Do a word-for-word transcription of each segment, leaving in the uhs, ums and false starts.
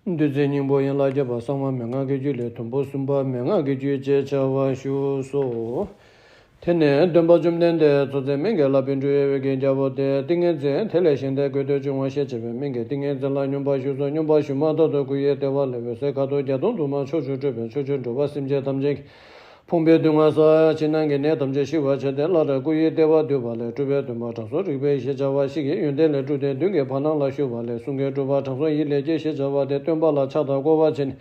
བདུད་རྩི་སྙིང་པོ་ཡན་ལག་བརྒྱད་པ་གསང་བ་མན་ངག་གི་རྒྱུད་ལས་དུམ་བུ་གསུམ་པ་མན་ངག་གི་རྒྱུད་ཅེས་བྱ་བ་བཞུགས་སོ། དེ་ནས་སྟོན་པ་བཅོམ་ལྡན་འདས་མཚོ་ཚན་སྨན་གྱི་བླ་བྲེ་འབྲུ་ཡི་འོད་ཀྱི་རྒྱལ་པོ་སྟེ། ཏིང་ངེ་འཛིན་དེ་ལས་གཞན་དོན་དགོས་འདོད་འབྱུང་བ་ཞེས་བྱ་བའི་སྨན་གྱི་ཏིང་ངེ་འཛིན་ལ་སྙོམས་པར་ཞུགས་སོ། སྙོམས་པར་ཞུགས་མ་ཐག་ཏུ་སྐུ་ཡི་ལྟེ་བ་ལས་འོད་ཟེར་ཁ་དོག་བརྒྱ་སྟོང་དུ་མ་ཕྱོགས་བཅུར་སྤྲོས་པས་ཕྱོགས་བཅུའི་འགྲོ་བ་སེམས་ཅན་ཐམས་ཅད་ཀྱི་ཕོངས་པའི་སྡུག་བསྔལ་སེལ་ཕྱི་ནང་གི་ནད་ཐམས་ཅད་ཞི་བར་བྱས་ཏེ། སླར་སྐུ་ཡི་ལྟེ་བ་བསྡུས་པ་ལས་སྤྲུལ་པའི་སྟོན་པ་དྲང་སྲོང་རིག་པའི་ཡེ་ཤེས་བྱ་བ་ཞིག་གི་ཡོན་ཏན་ལས་སྤྲུལ་ཏེ་མདུན་གྱི་བར་སྣང་ལ་བཞུགས་པ་ལས་གསུང་གི་སྤྲུལ་པ་དྲང་སྲོང་ཡིད་ལས་སྐྱེས་ཞེས་བྱ་བ་སྟེ་སྟོན་པ་ལ་ཕྱག་དང་བསྐོར་བ་བྱས་ནས་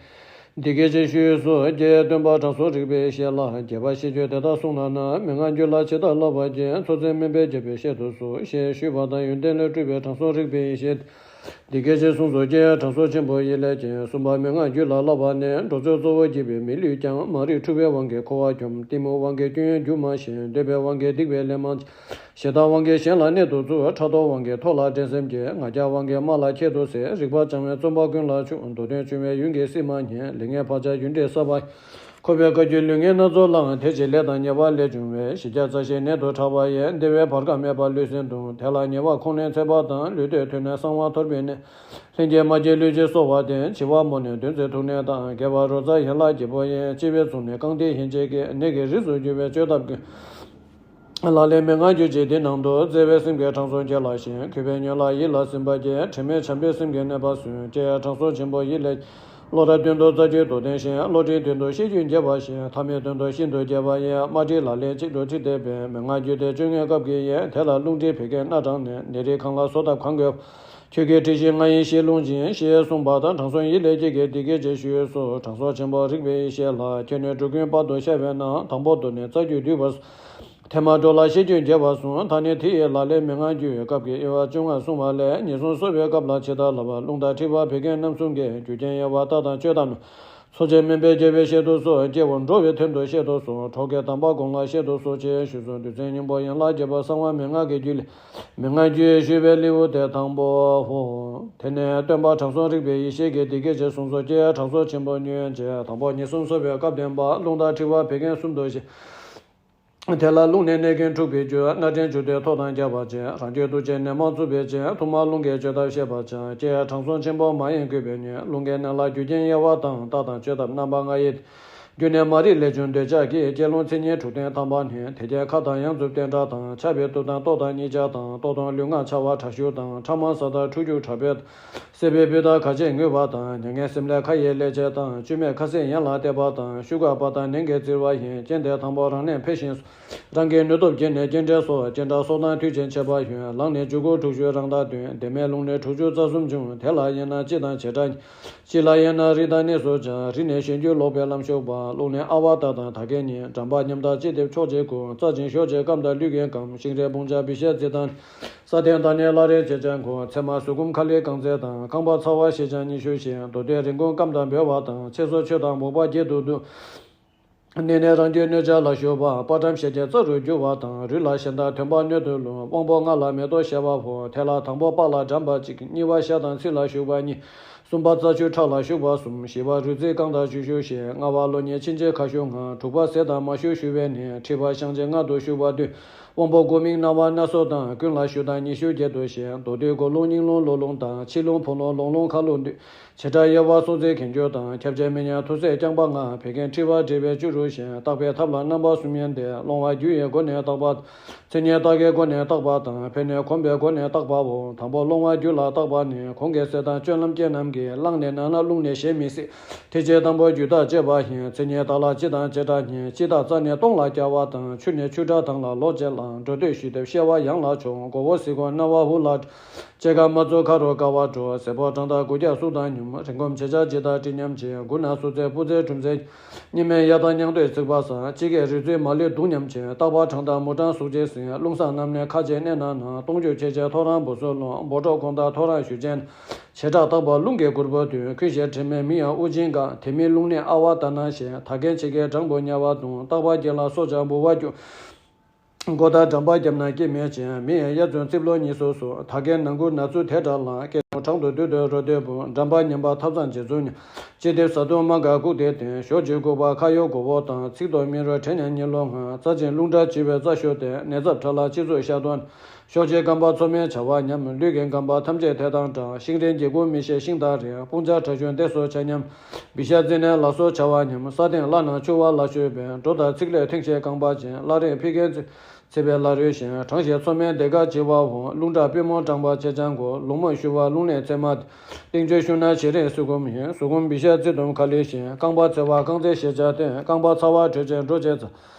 འདི་སྐད་ཅེས་ཞུས་སོ། ཀྱེ་སྟོན་པ་དྲང་སྲོང་རིག་པའི་ཡེ་ཤེས་ལ། རྒྱས་པར་བཤད་རྒྱུད་དེ་དག་གསུངས་ལ་ན། མན་ངག་རྒྱུད་ལ་ཇི་ལྟར་བསླབ་པ་བཞིན། མཚོ་ཚན་སྨན་པས་རྒྱས་པར་བཤད་དུ་གསོལ་ཞེས་ཞུས་པ་དང་། ཡོན་ཏན་ལས་སྤྲུལ་པའི་དྲང་སྲོང་རིག་པའི་ཡེ་ཤེས་འདི་སྐད་ཅེས་གསུངས་སོ། ཀྱེ་དྲང་སྲོང་ཆེན་པོ་ཡིད་ལས་སྐྱེས། གསུམ་པ་མན་ངག་རྒྱུད་ལ་བསླབ་པ་ནི། འགྲོ་ཚོགས་གཙོ་བོ་བགྱིས་པའི་མི་ལུས་ཀྱང་། མ་རིག་འཁྲུལ་པའི་དབང་གིས་འཁོར་བར་འཁྱམས། གཏི་མུག་དབང་གིས་སྐྱོན་ཡོན་རྒྱུ་མ་ཤེས། འདོད་པའི་དབང་གིས་སྡིག་པའི་ལས་མང་བྱས། ཞེ་སྡང་དབང་གིས་གཞན་ལ་གནོད་དུ་ཚུགས། ཕྲག་དོག་དབང་གིས་མཐོ་ལ་འགྲན་སེམས་སྐྱེ། ང་རྒྱལ་དབང་གིས་དམའ་ལ་ཁྱད་དུ་གསོད། རིག་པ་སྦྱང་བས་བཙོན་པ་ཀུན་ལ་ཆུག། མདོ་དོན་འབྱུང་བའི་ཡུན་གྱིས་སྲིད་མ་ཉན། ལས་ངན་བག་ཆགས་རྒྱུ་འབྲས་བསགས་པ། འཁོར་བའི་བཀའ་བརྒྱུད་ལུས་ངན་སྣ་ཚོགས་བླངས། དེ་ཕྱིར་ལས་དང་ཉེས་པ་ལས་བྱུང་བའི། བཞི་བརྒྱ་རྩ་བཞིའི་ནད་དུ་གྲགས་པ་ཡི། བདེ་བའི་བར་སྐབས་མེད་པར་ལུས་སེམས་གདུང་། དེ་ལ་ཉེ་བར་ཁོང་ལན་འཚེ་བ་དང་། ལུས་སྟོད་ཐུག་ནས་གསང་བ་འཐོར་བའི་ནད། ལྷན་སྐྱེས་མ་སྐྱེས་ལུས་ཀྱིས་གསོ་བ་སྟེ། འཆི་བ་རྨོངས་ནས་གདོན་འཛིན་དུག་ནད་དང་། རྒས་པ་རོ་ཙ་ཡན་ལག་བརྒྱད་པོ་ཡིན། ལྕི་བའི་གཟུགས་ནི་རྐང་མཐིལ་བཞིན་བྱེད་ཀྱི། ནད་ཀྱི་རིགས་སུ་གྱུར་པའི་བཅོས་ཐབས་ཀྱི། ལག་ལེན་མན་ངག་རྒྱུད་ཀྱི་འདི་ནང་དུ། བརྩེ་བའི་སེམས་ཀྱིས་དྲང་སྲོང་ཁྱེད་ལ་བྱིན། གུས་པས་ཉོན་ལ་ཡིད་ལ་སིམ་པ་བསྐྱེད། དྲི་མེད་བྱམས་པའི་སེམས་ཀྱིས་གནོད་པ་སོལ། ཀྱེ་དྲང་སྲོང་ཆེན་པོ་ཡིད་ལས། བློ་ཐབས་དོན་དུ་རྩ་རྒྱུད་རྡོར་གདན་བཞེངས། བློ་གྲོས་དོན་དུ་ཤེས་རྒྱུད་རྒྱས་པར་བཤད། ཐ་མལ་དོན་དུ་ཤིན་ཏུ་རྒྱས་པ་ཡི། མ་བྲིས་ལག་ལེན་གཅིག་ཏུ་ཁྲིད་བསྟན་པའི། མན་ངག་རྒྱུད་སྡེ་བཅོ་ལྔའི་སྐབས་ཀྱི་ཡི། དེ་ལ་རླུང་མཁྲིས་བད་ཀན་སྣ་དྲངས་ནས། ནད་རིགས་གང་ལ་གསོ་ཐབས་གང་དགོས། ཁྱོད་ཀྱིས་དྲིས་ཤིག་ང་ཡིས་ཞལ་ལུང་བྱིན། ཞེས་གསུངས་པ་དང་། དྲང་སྲོང་ཡིད་ལས་སྐྱེས་ཀྱིས་འདི་སྐད་ཅེས་ཞུས་སོ། དྲང་སྲོང་ཆེན་པོ་རིག་པའི་ཡེ་ཤེས་ལགས། ཁྱེད་ནི་འགྲོ་ཀུན་དཔག་ཏུ་ཤ་བའི་ནང་། དང་པོ་མདོ་ནས་རྩ་རྒྱུད་བསྡུས་པར། ཐེངས་མ་འགྲོ་ལ་ཤེས་རྒྱུད་རྒྱས་པར་གསུངས། ད་ནི་དེ་ཡི་ལག་ལེན་མན་ངག་རྒྱུད་སྐབས་ཀྱི་དབྱེ་བ་བཅོ་ལྔ་གསུངས་པ་ལས། ཉེར་གསུམ་གསོ་བའི་སྐབས་ལ་ཇི་ལྟར་བསླབ་པ། རླུང་དང་མཁྲིས་པ་བད་ཀན་རྣམ་གསུམ་གྱི། རྒྱུ་རྐྱེན་དབྱེ་བ་ལྟ་དང་བཅོས་ཐབས་རྣམས། མཚོ་ཆེན་སྨན་པས་རྒྱས་པར་བཤད་དུ་གསོལ། སྐྱེ་བོ་འགྲོ་བའི་དོན་དུ་བཤད་དུ་གསོལ། གྲོགས་ཀྱི་དམ་པ་དགོངས་ལ་བཤད་དུ་གསོལ། ཅེས་ཞུས་སོ། བདུད་རྩི་སྙིང་པོ་ཡན་ལག་བརྒྱད་པ་གསང་བ་མན་ངག་གི་རྒྱུད་ལས། མན་ངག་རྒྱུད་ཞུས་པའི་ལེའུ་སྟེ་དང་པོའོ། དེ་ནས་སྟོན་པ་དྲང་སྲོང་རིག་པའི་ཡེ་ཤེས་ཀྱིས་འདི་སྐད་ཅེས་གསུངས་སོ། ཀྱེ་དྲང་སྲོང་ཆེན་པོ་ཉོན་ཅིག། དང་པོ་ཉེར་གསུམ་གསོ་བའི་སྐབས་བསྟན་པ། རླུང་དང་མཁྲིས་པ་བད་ཀན་གསུམ་དུ་བཤད། དེ་ལ་རླུང་ནི་ནད་ཀྱིས་འཁྲུགས་པའི་རྒྱུ། སྣ་འདྲེན་རྒྱུ་སྟེ་མཐོ་དང་རྒྱས་པར་བྱེད། རང་རྒྱུད་དུག་ཅན་ནད་མང་རྩུབ་པའི་རྐྱེན། ཐུར་མ་རླུང་གིས་བཅོས་ཐབས་བཤད་པར་བྱ། ཀྱེ་དྲང་སྲོང་ཆེན་པོ་མ་ཡེངས་གུས་པས་ཉོན། རླུང་གི་ནད་ལ་རྒྱུ་རྐྱེན་དབྱེ་བ་དང་། ལྟ་དང་བཅོས་ཐབས་རྣམ་པ་ལྔ་ཡི། རྒྱུ་ནི་མ་རིག་ལས་བྱུང་འདོད་ཆགས་ཀྱིས། སྐྱེ་རླུང་མཚན་ཉིད་འཁྲུགས་ལྡན་ཐང་པ་ནི། དེ་རྐྱེན་ཁ་དང་ཡང་རྩུབ་བསྟེན་དྲགས་དང་། ཆགས་པའི་དུག་དང་ལྟོ་དང་གཉིས་ཆ་དང་། ལྟོ་དང་ལུས་ངག་ཆགས་པ་དྲག་ཤུལ་དང་། ཕྲ་མ་ཟ་དང་འཁྲུ་སྐྱུག་དྲག་པོའི། བསད་པའི་སྤུས་དག་ག་ཆད་ངུས་པ་དང་། མྱ་ངན་སེམས་ལས་ཁ་ཡི་ལས་བྱེད་དང་། བཅོས་མའི་ཁ་ཟས་ཡན་ལག་བརྟས་པ་དང་། ཤུགས་འགག་པ་དང་ནན་གྱིས་བཙིར་བ་ཡིན། རྐྱེན་དེ་དང་པོ་རང་ལས་འཕེལ་ཞིང་སོགས། རང་གི་ནུས་སྟོབས་བརྒྱུད་ནས་སྐྱེ་འབྲས་སོགས། སྐྱེ་འབྲས་སྲོག་དང་དུས་ཆེན་ཆད་པ་ཡོད། ལངས་ནས་འཇུག་སྒོ་དྲུག་ཅུ་རང་ཟླ་བདུན། བདེ་མེད་རླུང་ནི་དྲུག་ཅུ་རྩ་གསུམ་འབྱུང་། དེ་ལ་དབྱེ་ན་སྤྱི་དང་བྱེ་བྲག་གཉིས། སྤྱི་ལ་དབྱེ་ན་རིགས་དང་གནས་སུ་སྦྱར། རིགས་ནི་གཞན་རྒྱུད་ལོག་པའི་ལམ་ཞུགས་པ། རླུང་ནི་ཨ་ཝ་ཏ་དང་ད་གན་གཉིས། འགྲམ་པ་ཉམ་ཐག་ལྕེ་ལྡེབ་ཕྱོགས་གཅིག་གུ། རྩ་ཅན་ཤོག་ཅན་སྐམ་དང་ལུས་ཀྱིས་སྐམ། ཤིང་རས་བུང་བྱ་བི་ཤ་རྫི་དང་། ས་སྟེང་དང་ནི་བླ་རེ་བྱེད་ཅན་གུ། ཚེར་མ་གཟུགས་སྐུམ་ཁ་ལི་རྐང་རྩེ་དང་། རྐང་པ་ཚ་བ་ཤེད་ཅན་ཉི་ཤུ་བཞི། མདོ་སྟོད་རིན་གོང་སྐམ་དང་འབོལ་བ་དང་། ཚེ་སྲོག་ཆོད་དང་འབོག་པ་བརྒྱད་དུ་འདུ། ནད་ནི་རང་རྒྱུད་གནོད་བྱ་ལ་ཞུགས་པ། པ་ཊམ་ཤེད་ཅན་རྩ་རུ་རྒྱུ་བ་དང་། རུས་ལ་ཞེན་དང་ཐོན་པ་སྣོད་དུ་བླུགས། དབང་པོ་ལྔ་ལ་མེ་ཏོག་ཤ་བ་ཕོག། དེ་ལ་དང་པོ་པགས་ལ་འགྲམ་པ་གཅིག། གཉིས་པ་ཤ་དང་ཚིལ་ལ་ཞུགས་པ་གཉིས། གསུམ་པ་རྩ་ཆུ་ཁྲག་ལ་ཞུགས་པ་གསུམ། བཞི་པ་རུས་རྩི་རྐང་དང་ཆུ་ཤུགས་བཞི། ལྔ་པ་གློ་སྙིང་མཆིན་ལྕེ་ཁ་ཤུགས་ལྔ། དྲུག་པ་ཟས་དང་མ་ཞུ་ཞུ་བའི་ནད། ཁྲི་པ་བཤང་གཅི་ལྔ་དུ་ཞུགས་པ་བདུན། དབང་པོ་དགུ་མིག་རྣ་བ་སྣ་སོ་དང་། ཀུན་ལ་ཞུགས་དང་ཉི་ཤུ་བརྒྱད་དུ་བཤད། མདོ་སྟོད་སྒོ་རླུང་སྙིང་རླུང་ལུས་རླུང་དང་། ཕྱི་རླུང་བུ་རླུང་ལོང་རླུང་ཁ་རླུང་བདུན། བྱེ་བྲག་དབྱེ་བ་སྲོག་རྩའི་གྱེན་རྒྱུ་དང་། ཁྱབ་བྱེད་མི་ཉག་ཐུར་སེལ་རྐྱང་པ་ལྔ། བད་ཀན་མཁྲིས་པ་འབྲེལ་བའི་བཅུ་རུ་བཤད། བརྟག་པའི་ཐབས་ལ་རྣམ་པ་གསུམ་ཡོད་དེ། སློང་བ་རྒྱུ་ཡི་སྒོ་ནས་བརྟག་པ། མཚན་ཉིད་རྟགས་ཀྱི་སྒོ་ནས་བརྟག་པ་དང་། ཕན་ནུས་གོམས་པའི་སྒོ་ནས་བརྟག་པའོ། དང་པོ་སློང་བ་རྒྱུ་ལ་བརྟག་པ་ནི། གོང་གི་ཟས་དང་སྤྱོད་ལམ་རྐྱེན་རྣམས་ཀྱིས། བླངས་ནས་ན་ན་རླུང་ནི་ཞེ་མི་སྲིད། དེ་ཕྱིར་དང་པོ་རྒྱུ་དང་བཅས་པ་ཡིན། མཚན་ཉིད་རྟགས་ལ་སྤྱི་དང་བྱེ་བྲག་གཉིས། སྤྱི་རྟགས་རྩ་ནི་སྟོང་ལ་བསྐྱར་བ་དང་། ཆུ་ནི་ཆུ་དྲག་དྭངས་ལ་ལོག་བྱེད་ལ། འགྲོ་སྟོད་ཞུ་སྟེ་བཤལ་བ་ཡང་ལ་ཕྱོགས། མགོ་བོ་སི་ཁོ་རྣ་བ་ཧུ་ལ། ལྕེ་དཀར་དམར་ཚུ་ཁ་རུ་དཀར་བ་འགྲོ། ཟས་ཕོ་བྲང་དང་དགུ་རྒྱབ་སུག་དང་སྙོམས། རིན་གོང་བྱེད་བྱ་ལྗིད་དང་དྲི་མཉམ་བྱེད། དགུ་ན་སོ་ཚེ་སྤུ་ཚེ་གྲུམ་ཚེ། གཉིས་སྨན་གཡའ་དང་མྱང་སྟོད་རྩིག་པ་ཟ། གཅིག་གིས་རུས་རྩི་མ་ལུས་དུག་མཉམ་བྱེད། རྟག་པ་གྲང་དང་མུ་གྲང་སུག་ཅིག་ཟིན། རླུང་ཟངས་རྣམས་ནི་ཁ་ཆེ་གནས་ན་ན། སྟོང་རྒྱུ་ཆེ་ཆེ་ཐོ་རངས་འབུ་སུ་ལོང་། འབོ་འཁྲོག་ཁོང་དང་ཐོ་རངས་ཞུ་ཅན། བྱེ་བྲག་བརྟག་པ་རླུང་གི་གུར་པོ་བདུན། ཁུན་ཞེས་དྲི་མས་མི་ཡང་དབུགས་འབྱིན་དཀའ། དེ་མིན་རླུང་ནི་ཨ་ཝ་ཏ་ན་ཞེས། ད་གན་ཆེ་གེ་གྲང་འབུ་དམྱལ་བ་གདུང་། རྟག་པ་སྐྱེ་ལ་སྲོག་ཆགས་འབུ་བ་རྒྱུ། མགོ་དང་འགྲམ་པ་བརྒྱབ་ན་སྐྱེ་མེད་ཅིང་། མི་ཡི་གཡའ་བཙུན་རྩིབ་ལོགས་གཉིས་སུ་སོགས། ད་གན་ནང་ཁུག་ན་ཚུ་དེ་འདྲ་ལ། སྐྱེ་རླུང་ བྲང་དུ་བདུད་འདུལ་རོ་སྟོད་འབུབ། འགྲམ་པ་ཉམས་པ་ཐབ་ཚང་རྗེ་བཙུན་ཉམས། ལྕེ་མདེའུ་བཟའ་བཏུང་རྨ་ཁ་བཀུག་སྟེ་བསྟན། ཞོ་གཅིག་བཀུག་པ་ཁ་ཡོ་མགོ་བོ་དང་། ཚིགས་ཐོག་མིག་རོ་བྲེ་ཉམས་གཉིད་ལོག་ངང་། རྩ་ཆེན་རླུང་ཁྲག་བྱི་བའི་རྩ་ཤོར་ཏེ། ནད་ཚབས་ཕྲ་ལ་སྤྱི་གཙུག་ཤ་དོན། ཤོག་ཅེ་རྐང་པ་ཚོ་མའི་བྱ་བ་ཉམས། ལུས་ཀྱི་རྐང་པ་ཐམས་ཅད་དེ་དང་འདྲ། ཤིང་རིང་སྒྱེད་འཁོར་མི་ཤེས་ཤིང་དང་རིང་། དཔུང་བཅག་ཁྲག་ཤུན་དེ་སོགས་ཆ་ཉམས། བི་ཤ་རྩི་ནད་ལ་སོགས་བྱ་བ་ཉམས། ས་སྟེང་བླ་ན་ཆུ་བ་ལ་ཤོར་བའི། སྒྲོ་དང་ཚིགས་ལས་ཐིང་ཤེས་རྐང་པ་ཅན། བླ་རེངས་ཕི་རྒན་ཚེ་བའི་བླ་རོལ་ཞན། གྲང་ཤེས་ཚོ་མའི་སྡེར་ཁ་བྱི་བའོ། རླུང་ཁྲག་པུས་མོ་སྐྲངས་པ་ཆེ་ཆང་གོ། ལུང་མོ་ཤུ་བ་རླུང་ལས་མཚན་མ། སྟེང་ཆུ་ཤུ་ན་བྱི་རིང་སུ་ཁུམ་ཡིན། སུ་ཁུམ་བི་ཤ་རྩི་དུམ་ཁ་ལི་ཞན། རྐང་པ་ཚེ་བ་རྐང་རྩེ་ཤེས་བྱ་སྟེང་། རྐང་པ་ཚ་བ་དྲོད་ཅན་འགྲོ་བྱེད་ཚ།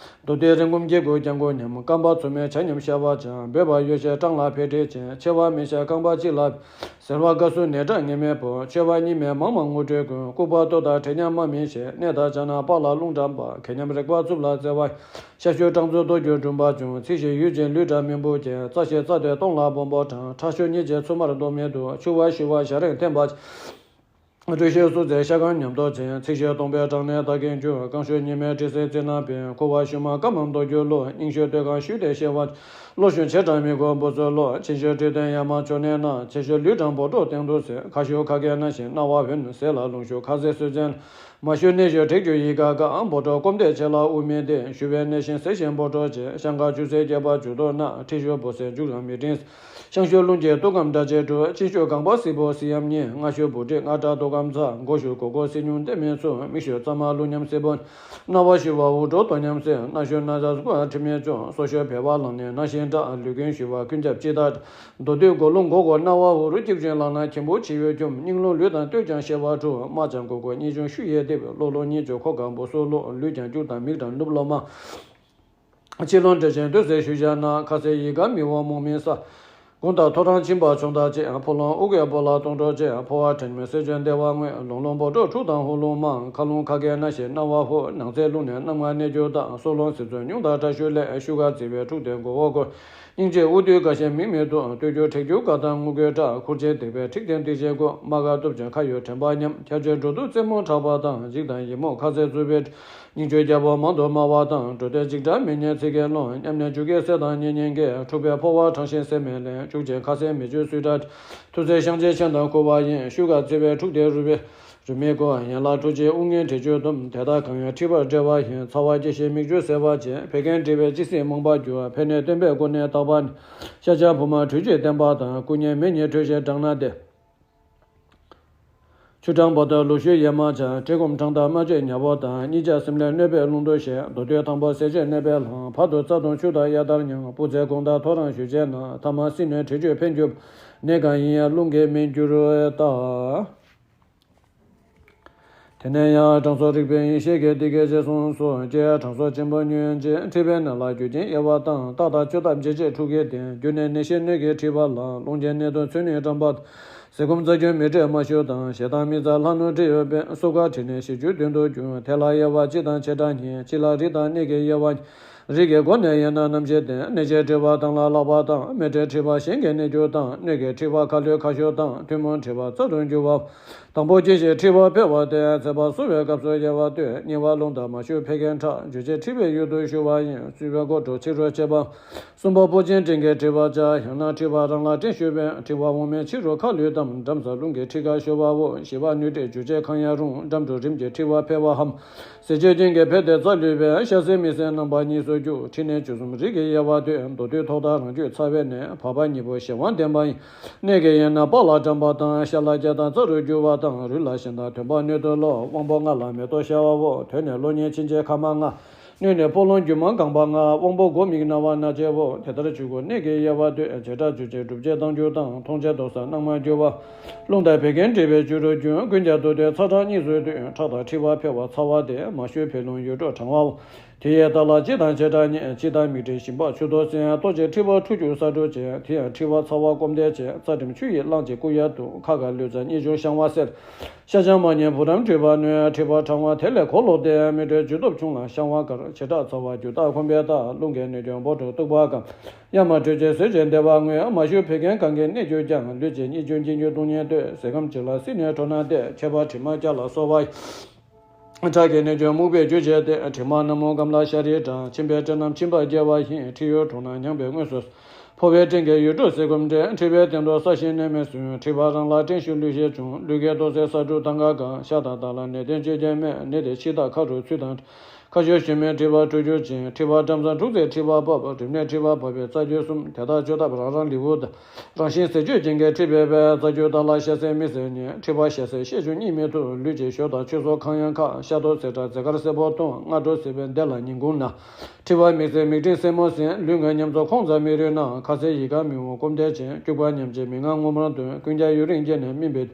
མདོ་སྟོད་རིན་གོང་སྐྱེ་དགུ་རྐྱང་མགོ་ཉམས། རྐང་པ་ཚོ་མའི་ཆ་ཉམས་ཤ་བ་ཅན། འབོད་པ་ཡོ་བྱད་སྐྲངས་ལ་ཕེ་དྲེ་ཅན། མཆེ་བ་མི་ཤ་རྐང་པ་གཅིག་ལ། སེར་བ་དཀར་སུ་ནད་སྐྲག་ངེས་མེད་པོ། མཆེ་བ་གཉིས་མེད་མང་མང་ངུ་དྲོད་ཀུན། ལྐུགས་པ་ལྟོ་དང་དྲེ་ཉམས་མ་མི་ཤེས། ནད་དང་བྱ་ན་པགས་ལ་རླུང་འགྲམ་པ། གད་སྙོམས་རེག་པ་རྩུབ་ལ་བཙེ་བ། ཤ་ཤུ་སྐྲངས་ཚུ་ལྟོ་རྒྱུ་འབྲུམ་པ་བྱུང་། ཚིགས་ཞིབ་ཡུད་ཅིང་ལུས་འདྲ་མི་འབུ་ཅན། རྩ་ཤེས་རྩ་དེ་སྟོང་ལ་སྦོམ་པོ་གྲང་། ཁྲག་ཤུ་གཉིས་ཀྱི་ཚུ་མར་ལྡོག་མི་འདུག་ཆུ་བ་ཞ་རེངས་འཐེན་པ། དྲོད་ཤུགས་སུ་ཚེ་ཤ་སྐམ་ཉམས་ལྟོགས་ཅན། ཚིགས་ཞིབ་སྟོང་པའི་སྐྲངས་ནད་ད་གིན་འགྱུར། རྐང་ཤུ་གཉིས་མེད་དྲི་སེར་རྩི་ནག་པའི། ཁུ་བ་ཤུ་མ་སྐམ་མམ་ལྟོ་རྒྱུ་ལོ། སྙིང་ཤུ་སྟོད་གང་ཤུ་དེ་ཤེ་བ། གློ་ཤུ་མཆེ་སྐྲངས་མི་གོ་འབུ་ཚོ་ལོ། ཆེན་ཤུ་དྲི་ལྡན་ཡ་མ་ཅོ་ནེ་ན། ཆེ་ཤུ་ལུས་སྐྲངས་འབོ་ཀྲོ་སྟེང་དུ་ཟེར། ཁ་ཤུ་ཁ་སྐད་ན་ཞིང་རྣ་བ་འོན། ཟས་ལ་རླུང་ཤུ་ཁ་ཟས་སོས་ཅན། མ་ཤུ་སྣེ་ཤུ་དྲེག་རྒྱུ་ཡི་ག་ག་འབོ་ཀྲོ་སྐོམ་དེ་ཆེ་ལ་དབུགས་མི་བདེ། ཤུ་བའི་ནད་གཞན་ཟས་གཞན་འབོ་ཀྲོ་བྱེད། ཤང་ཀ་ཆུ་སེར་རྒྱས་པ་མཇུག་ཏུ་ན། མཁྲིས་ཤུ་འབོ་སེར་མཇུག་རང་མི་འབྲིང་། ཤང་ཤུ་རླུང་སྐྱེས་དུག་སྐམ་དགྲ་ཆེ་དྲུག་ཅིན་ཤུ་གང་པ་སི་པོ་སི་ཡམ་གཉིས། རྔ་ཤུ་བུ་དྲི་རྔ་སྐྲག་དུག་སྐམ་ཚ། མགོ་ཤུ་གོ་གོ་སི་སྙུང་ལྟེ་མི་ཚུ། མིག་ཤུ་གཙང་མ་རླུང་ཉམས་སི་པོ། རྣ་བ་ཤུ་བ་འུར་འགྲོ་དོ་ཉམས་སེ། སྣ་ཤུ་ན་ཚ་སྐུ་ཁྲི་མི་ཅུང་། སོ་ཤུ་བེ་བ་ལང་ནི་ན་ཤིང་འདྲ། ལུས་ཀུན་ཤུ་བ་ཀུན་ཁྱབ་ཅི་ལྟར། མདོ་སྟོད་མགོ་རླུང་མགོ་གོ་རྣ་བ་འུར། སྐྱིབ་ཅུང་ལང་ན་གྱེན་པོ་ཕྱི་ཡུལ་སྐྱོམ། སྙིང་རླུང་ལུས་དང་སྟོད་ཀྱང་ཤེ་བ་དྲུག་མ་ཅང་གོ་གོ་གཉིས་ཅུང་ཤུ་ཡེ་ལྡེབ། ལོ་ལོ་གཉིས་ཅུང་ཁོ་གང་པོ་སོ་ལོ། ལུས་ཀྱང་སྐྱུག་དང་མིག་དང་ནུབ་ལོ་མ། ཕྱི་ལོང་འདྲེ་ཆེན་སྟོད་ཟེར་ཞུ་བྱ་ན། ཁ་ཟས་ཡི་ག་མི་འོ་མོག་མི་ས། དགུང་དང་ཐོ་རངས་ཕྱིན་པ་མཆོང་ད་ཅེས། ཕོ་ལོང་ཨུ་གའི་སྤོ་ལ་སྟོང་གྲོགས་ཅེས། ཕོ་བ་དྲན་མེད་སེ་ཅོན་བདེ་བ་དངོས། ལོང་ལོང་སྤོ་གྲོགས་འཁྲུག་དང་ཧུ་ལུང་མང་། ཁ་ལུང་ཁ་སྐད་སྣ་ཞེས་སྣང་བ་ཧུ། ནང་ཚེ་རླུང་ནས་རྣམ་ལྔ་གནས་གྱུར་དང་། སོ་ལོང་སི་ཚོན་སྙུང་དང་དྲག་ཤུལ་ལས། ཤུ་ག་རྩི་བའི་འཁྲུག་སྟེ་མགོ་བོ་བསྐོར། སྙིང་རྗེ་དབུ་དུད་དགའ་ཞེན་མིག་མི་ཐུབ། སྟོད་རྒྱུ་དྲེག་རྒྱུ་དགའ་དང་ངུ་དགོད་སྐྲག་ཁུར་ཆེན་སྡིག་པའི་འཁྲིག་ལྡན་སྡིག་ཆེན་ཀོ། རྨ་ཁ་གཏུབ་ཅིང་ཁ་ཡོད་དྲན་པ་ཉམས། ཁྱ་ཆོས་འགྲོ་དུས་རྩེད་མོ་ཁྲག་པ་དང་། འཇིགས་དང་ཡི་མོ་ཁ་ཟས་རྩུབ་པའི། སྙིང་ཆུ་རྒྱལ་པོ་མང་དུ་སྨྲ་བ་དང་། འགྲོ་དོན་འཇིགས་སྐྲག་མི་སྙན་ཚིག་གི་ཀློང་། མཉམ་ནས་འཇུག་གི་སེ་དང་གཉེན་ཉེ་འགས། འཁྲུག་པའི་ཕོ་བ་དྲང་ཞིང་སེ་མེད་ལས། བཅུག་ཅིང་ཁ་ཟས་མི་བཅུ་སུས་དྲག་མཐུ་རྩལ་ཤང་ཆེན་ཆེན་དང་ཁུ་བ་ཡིན། ཤུ་ག་རྩི་བའི་འཁྲུག་དེ་རུ་བའི། རུ་མི་གོ་ཡན་ལག་འཁྲུག་ཅིང་དབུགས་ངན་དྲི་ཆུ་དུམ། དེ་དག་གང་ཡང་མཁྲིས་པར་འབྲེལ་བ་ཡིན། ཚ་བ་སྐྱེ་ཞིང་མིག་ཆུ་སེར་བ་ཅན། བད་ཀན་འབྲི་བའི་ལྕི་བསིལ་རྨོངས་པ་རྒྱུ། ཕན་གནོད་སྟོན་པའི་སྒོ་ནས་བརྟག་པ་ནི། ཤ་ཆང་བུ་མ་དྲོད་ཀྱིས་བརྟན་པ་དང་། སྐུ་ཉིད་མེ་ཉིད་དྲོད་ཞན་སྐྲངས་ན་སྟེ། ཆུ་སྐྲངས་པ་དང་ལུག་ཤུ་ཡེ་མ་ཆགས། བཀྲེས་སྐོམ་གྲང་དང་རྨ་བཅད་ཉ་བོ་དང་། གཉིས་ཆ་སེམས་ལས་གནོད་པའི་རླུང་དུ་བཤད། མདོ་སྟོད་དང་པོ་ཟས་སྤྱོད་གནོད་པའི་ལྷང་། བར་དུ་རྩ་དང་ཆུ་དང་གཡའ་དར་མྱང་། སྤུ་རྩེ་གུང་དང་ཐོ་རངས་ཞུ་བྱས་ན། ཐ་མ་སྲིན་ནད་དྲི་ཆུས་ཕན་གྱུར། ནད་གང་ཡིན་ཡང་རླུང་གིས་མི་འགྱུར་ལྟ། དེ་ནས་ཡང་དྲང་སྲོང་རིག་པའི་ཡེ་ཤེས་ཀྱིས་འདི་སྐད་ཅེས་གསུངས་སོ། ཀྱེ་དྲང་སྲོང་ཆེན་པོ་ཉོན་ཅིག་མཁྲིས་པའི་ནད་ལ་རྒྱུ་རྐྱེན་དབྱེ་བ་དང་། རྟགས་དང་བཅོས་ཐབས་འབྱེད་བྱེད་འཁྲུགས་ཀྱི་སྟེང་། རྒྱུ་ནི་ནད་གཞི་སྣོད་ཀྱི་མཁྲིས་པ་ལ། རླུང་རྐྱེན་ནད་དུ་ཚུད་ནས་སྐྲངས་པ། ཟས་སྐོམ་རྩ་རྒྱུས་མི་འདྲེས་མ་ཞུ་དང་། ཞེ་སྡང་མི་རྩ་ལྷ་ནོར་འདྲེ་ཡོད་པས། སྲོག་ཁ་དྲི་ནས་ཤི་རྒྱུ་མདུན་དུ་འགྱུར། དེ་ལ་དབྱེ་བ་སྤྱི་དང་བྱེ་བྲག་གཉིས། སྤྱི་ལ་རིགས་དང་གནས་ཀྱི་དབྱེ་བ། རིགས་ཀྱི་སྒོ་ནས་དབྱེ་ན་རྣམ་བཞི་སྟེ། གནས་ཆེན་མཁྲིས་པ་དང་ལ་ལྷག་པ་དང་། མི་མཁྲིས་མཁྲིས་པ་གཞན་གྱི་གནས་གྱུར་དང་། སྣོད་ཀྱི་མཁྲིས་པ་ཁ་ལུད་ཁ་ཤོར་དང་། ཐུན་མོང་མཁྲིས་པ་རྩ་རུ་འགྱུར་བ། དང་པོ་སྐྱེ་ཞིང་མཁྲིས་པ་འཕེལ་བ་སྟེ། ཚད་པ་གསོ་བའི་སྐབས་སུ་དབྱེ་བ་སྟོན། གཉིས་པ་རླུང་དང་མ་ཞུ་ཕད་ཀན་ཁྲག་འཇུ་བྱེད་མཁྲིས་པའི་ཡུལ་དུ་ཞུ་བ་ཡིན། གསུམ་པའི་སྒོ་དྲུག་ཕྱི་རུ་ཕྱེད་པ། གསུམ་པ་སྤུ་ཅན་སྤྲིན་གྱི་མཁྲིས་པ་བྱ། ཡང་ན་མཁྲིས་པ་རང་ལ་སྤྲིན་ཞུ་བས། མཁྲིས་པ་འོག་མའི་ཕྱི་རུ་ཁ་ལུད་དམ། འགྲམ་ས་རླུང་གི་མཁྲིས་ཀ་ཞུ་བའོ། བཞི་པ་སྣོད་མཁྲིས་འཇུ་བྱེད་ཁང་ཡང་རུང་། འགྲམ་དྲུག་རིམས་ཀྱི་མཁྲིས་པ་འཕེལ་བའམ། ཟས་སྤྱོད་རྐྱེན་གྱིས་འཕེལ་ཏེ་རྩ་ལུད་པས། ཤ་ཟད་མི་ཟད་རྣམ་པ་གཉིས་སུ་འགྱུར། མཁྲིས་ནད་བཅུ་གསུམ་རིགས་ཀྱི་དབྱེ་བ་སྟོན། མདོ་སྟོད་ཐོག་མཐའ་རང་རྒྱུད་ཚ་བའི་ནད། བར་པ་གཉིས་པོ་གཞན་དབང་ལྡན་པ་ཡིན། གནས་ཀྱི་དབྱེ་ན་པགས་ལ་སྐྲངས་པ་དང་། ཤ་ལ་སྐྱེ་དང་རྩ་རུ་འགྱུར་བ་དང་། རུས་ལ་ཞན་དང་ཐོན་པ་སྣོད་དུ་ལོག་དབང་པོ་ལྔ་ལ་མེ་ཏོག་ཤར་བའོ། དོན་ནི་གློ་སྙིང་མཆིན་མཆེད་མཁལ་མ་ལྔ། སྣོད་ནི་ཕོ་ལོང་རྒྱུ་མ་རྐང་པ་ལྔ། དབང་པོ་མགོ་མིག་རྣ་བ་སྣ་ལྕེའོ། དེ་ལྟར་བཅུ་དགུ་གནས་ཀྱི་དབྱེ་བ་སྟོན། བྱེ་བྲག་བཅུ་གཅིག་སྒྲུབ་བྱེད་མདངས་འགྱུར་དང་། མཐོང་བྱེད་མདོག་གསལ་རྣམ་ལྔ་འགྱུར་བ། རླུང་དང་བད་ཀན་འདྲེས་པའི་བཅུ་དྲུག་འགྱུར། ཀུན་ཀྱང་མདོ་སྟོད་ཚ་གྲང་གཉིས་སུ་འདུས། ཁྲག་དང་མཁྲིས་པ་འཕེལ་བ་ཚ་བ་སྟེ། མ་ཞུ་ཕད་རླུང་ཡུལ་འགྲོ་གྲང་བའོ། དེ་ཡི་རྟགས་ལ་སྤྱི་དང་བྱེ་བྲག་གཉིས། སྤྱི་དང་མིག་མཁྲིས་ཞིམ་པ་ཆུ་ཏོག་སེར། ལྟོ་ཆས་མཁྲིས་པ་འཁྲུ་སྐྱུག་ས་འཁྲུ་ཅན། དེ་ཡང་མཁྲིས་པ་ཚ་བ་སྐོམ་དད་ཅན། རྩ་རིམས་ཆུ་ཡི་རླངས་ཀྱིས་བསྐུ་ཡ་བཏུབ། ཁ་དཀར་ལུས་ཚ་གཉིད་ཆུང་བཤང་བ་སེལ། ཤ་ཆང་མ་ཉལ་བུ་རམ་མཁྲིས་པ་གནོད། མཁྲིས་པ་གྲང་བ་དེ་ལས་གོ་ལོག་སྟེ། མིག་འཕྲུལ་འཇུ་སྟོབས་ཆུང་ལ་བཤང་བ་དཀར། བྱེ་བྲག་ཚ་བ་རྒྱུ་རྟགས་ཁོམ་པའི་རྟགས། རླུང་གི་གནོད་སྐྱོན་སྦོ་འགྲོ་གཏུག་པ་སྐམ། གཡའ་མ་དྲོད་ཅན་ཟོས་བྱས་བདེ་བ་དངོས། མ་ཞུ་ཕད་ཀན་གང་གི་གནས་གྱུར་ཀྱང་། ལུས་ཀྱི་གཉིད་ཆུང་གཅིན་སྙི་གདུང་ཉེན་ལྟོས། ཟས་སྐམ་ཅིག་ལ་སྲིན་ནད་འཕྲོ་ན་སྟེ། མཁྲིས་པ་དྲི་མ་སྐྱ་ལ་སོགས་པ། ཁྲག་གི་གནོད་སྐྱོན་སྨུག་པས་འཇུ་བྱས་ཏེ། དྲི་མ་ནག་མོ་སྐམ་ལ་ཤ་རིལ་འདྲ། མཆིན་པའི་སྐྲན་རྣམས་མཆིན་པ་རྒྱས་པ་ཡིན། མཁྲིས་ཡུར་གྲོངས་ན་མྱང་བའི་དངོས་སུ། འཕོ་བའི་སྤྲིན་གྱི་ཡུལ་དྲུག་གསེར་སྐོམ་འདྲེས། མཁྲིས་པའི་སྟེང་དུ་ས་གཞི་གནས་མེད་སུན། མཁྲིས་པ་རང་ལ་སྤྲིན་ཞུ་ལུས་ཤེས་བྱུང་། ལུས་ཀྱི་རྡོ་སེར་ས་འབྲུ་ཐང་ག་ག་ཤ་དང་དར་ལ་ནད་གདོན་ཅི་སྐྱེ་མེད། ནད་དེ་ཕྱི་ཐག་ཁ་རུ་ཚུད་དང་། ཁ་ཤོར་ཞུན་མའི་མཁྲིས་པ་འཁྲུ་གྱུར་ཅིང་། མཁྲིས་པ་འགྲམ་ཚང་འཁྲུགས་ཚེ་མཁྲིས་པ་འབབ། རིམས་ནད་མཁྲིས་པ་འབབ་པའི་རྩ་རྒྱུད་གསུམ། དེ་དག་བཅོས་ཐབས་རང་རང་ལེའུ་བདག་རང་བཞིན་ཟས་བཅུད་ཅན་གྱི་མཁྲིས་པའི་བས། རྩ་རྒྱུད་དག་ལ་ཤ་ཟད་མི་ཟད་ཉེན། མཁྲིས་པ་ཤ་ཟད་ཤེས་བྱུང་གཉིད་མི་ཐུབ། ལུས་ཀྱི་ཞོ་དང་ཆུ་སོགས་གང་ཡང་ཁ། ཤ་དོ་ཟེར་སྐྲག་ཟས་དཀར་སེར་པོ་གཏོང་། སྔ་དྲོ་ཟས་པའི་བདེ་ལ་ཉིན་གུང་ན། མཁྲིས་པ་མིག་སེར་མིག་སྤྲིན་སེར་མོ་སེར། ལུས་ངལ་ཉམས་ཚོ་ཁོང་རྩ་མི་རུལ་ན། ཁ་ཟས་ཡི་ག་མི་འོང་སྐོམ་དད་ཅན། སྐྱུག་པ་ཉམས་བྱེད་མི་ངང་ངུ་མར་འདོན། ཀུན་ཀྱང་ཡུན་རིང་སྐྱེས་ནས་སྨིན་པའི།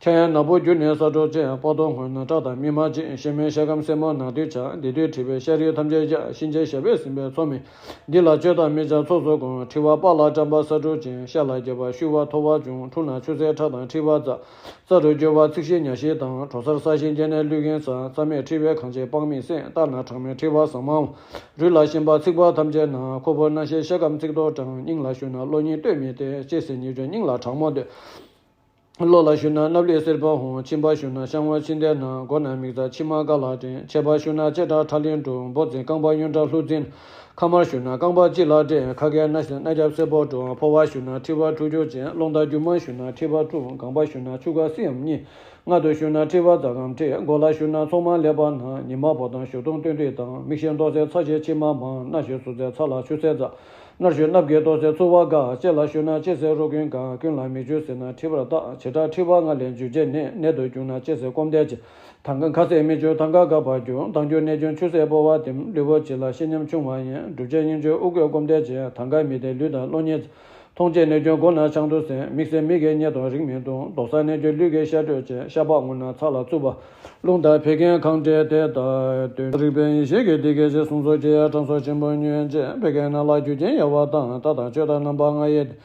ཁྱེད་ཡང་ནག་པོ་གྱུར་ནས་ས་འཕྲོག་ཅན། པགས་མདོག་སྔོ་ན་ཁྲག་དང་སྨིན་མ་བྱེད། ཤེས་མེད་ཤ་སྐམ་སེར་མོ་ནག་དུས་ཆགས། འདི་དུས་མཁྲིས་པའི་ཤ་རུལ་ཐམས་ཅད་ཆགས། གཤིན་རྗེ་ཞབས་པད་ཟིན་པའི་ཚོགས་མི། འདི་ལ་བཅོས་ཐབས་མི་བྱ་ཚོགས་སུ་གོམས། མཁྲིས་པ་པགས་ལ་སྐྲན་པ་ས་འཕྲོག་ཅན། ཤ་ལ་རྒྱབ་པ་ཤུ་བ་ཐོ་བ་འབྱུང་། འཁྲུ་ན་ཆུ་སེར་ཁྲག་དང་མཁྲིས་པ་འཛག་རྩ་རུ་རྒྱུ་བ་ཚིགས་ཤི་ཉ་ཤི་དང་། དྲོ་སར་ས་ཞིང་སྐྱེས་ནས་ལུས་ཀྱིན་ཟ། རྩ་མེད་མཁྲིས་པའི་གང་བྱེད་དཔག་མེད་སེམས། བལྟ་ན་གྲང་མོའི་མཁྲིས་པ་ཟ་མ་འོང་། རུལ་ལ་ཤན་པ་ཚིགས་པ་ཐམས་ཅད་ན། ཁུ་བུར་སྣ་ཤེས་ཤ་སྐམ་ཚིགས་ཐོག་འགྲངས། སྙིང་ལ་ཞུ་ན་གློ་སྙིང་སྟོད་སྨད་བརྟན། ལྕེ་སེར་གཉིས་བྱུང་སྙིང་ལ་གྲང་མོ་འདོད། གློ་ལ་ཞུ་ན་སྣབས་ལུད་སེར་པོ་འོང་། མཆིན་པ་ཞུ་ན་བཤང་བ་མཆིན་ལྡན་ན། མགོ་ན་མིག་རྩ་མཆི་མ་དཀར་ལ་འདྲེན། མཆེད་པ་ཞུ་ན་ལྕེ་དྲག་ཁྲག་ལན་འགྲོ། འབོ་འཛིན་རྐང་པ་གཡོན་དྲག་ལྷུ་འཛིན། ཁ་དམར་ཞུ་ན་རྐང་པ་སྤྱི་ལ་འདྲེན། ཁ་སྐད་སྣ་སྣ་རྒྱབ་སེར་པོ་འགྲོ། ཕོ་བ་ཞུ་ན་མཁྲིས་པ་འཁྲུ་སྐྱུར་ཅན། རླུང་རྟ་རྒྱུ་མ་ཞུ་ན་མཁྲིས་པ་འཁྲུ། ལྒང་པ་ཞུ་ན་ཆུ་ཁ་སི་ཡམ་གཉིས། མངལ་དུ་ཞུ་ན་མཁྲིས་པ་རྫ་སྐམ་མཁྲིས། མགོ་ལ་ཞུ་ན་མཚོག་མ་ལེབ་པ་ན། ཉི་མ་ཕོ་དང་ཞུ་དུང་སྟོན་དུས་དང་། མིག་ཤེལ་མདོག་སེར་ཚ་ཞེས་མཆི་མ་མང་། སྣ་ཞུ་ཟུག་ཚད་ཚ་ལ་ཆུ་སེར་འཛག་སྣར་ཞུ་སྣབས་ཀྱི་མདོག་སེར་ཚུ་བ་འགག་ལྕེ་ལ་ཞུ་ན་ལྕེ་སེར་རོ་ཀུན་འགག་ཀུན་ལ་མིག་ཆུ་ཟེར་ན་མཁྲིས་པར་བརྟག་བྱེ་བྲག་མཁྲིས་པ་ལྔ་ལས་འཇུ་བྱེད་ནད། ནད་དུ་གྱུར་ན་ལྕེ་སེར་སྐོམ་དད་ཅན། ཐང་ག་ཁ་ཟས་མི་འཇུ་ཐང་ག་ག་པར་འགྱུར། ཐང་སྐྱུར་ནད་གྱུར་ཆུ་སེར་སྤོ་བ་ལྡེམ། ལུས་པོ་ལྕི་ལ་ཤི་ཉམས་ཆུང་བ་ཡིན། འབྲུབ་ཆེན་སྙིང་རྗེ་དབུགས་སྐོས་སྐོམ་དད་ཅན། ཐང་ག་མི་བདེ་ལུས་དང་གློ་ཉེ། མཐོང་ཆེས་ནད་གྱོན་མགོ་ན་ཆང་དུ་སེམས། མིག་སེར་མིག་གི་གཉེར་དང་རིག་མི་འདུག་རྡོག་ས་ནད་གྱོན་ལུས་ཀྱི་ཤ་དྲོད་ཅན། ཤ་པགས་སྔོ་ན་ཚ་ལ་རྩུབ་པ། རླུང་དང་བད་ཀན་གང་འདྲེས་དེ་ལྟར་སྟོན། རིག་པའི་ཡེ་ཤེས་ཀྱི་བདེ་སྐྱིད་ཆེ། གསུང་སོགས་ཀྱི་ཡང་གྲངས་སོགས་ཆེན་པོ་ཉོན་ཅེས། བད་ཀན་ནང་ལ་རྒྱུ་རྐྱེན་དབྱེ་བ་དང་། ལྟ་དང་བཅོས་དང་རྣམ་པ་ལྔ་ཡི།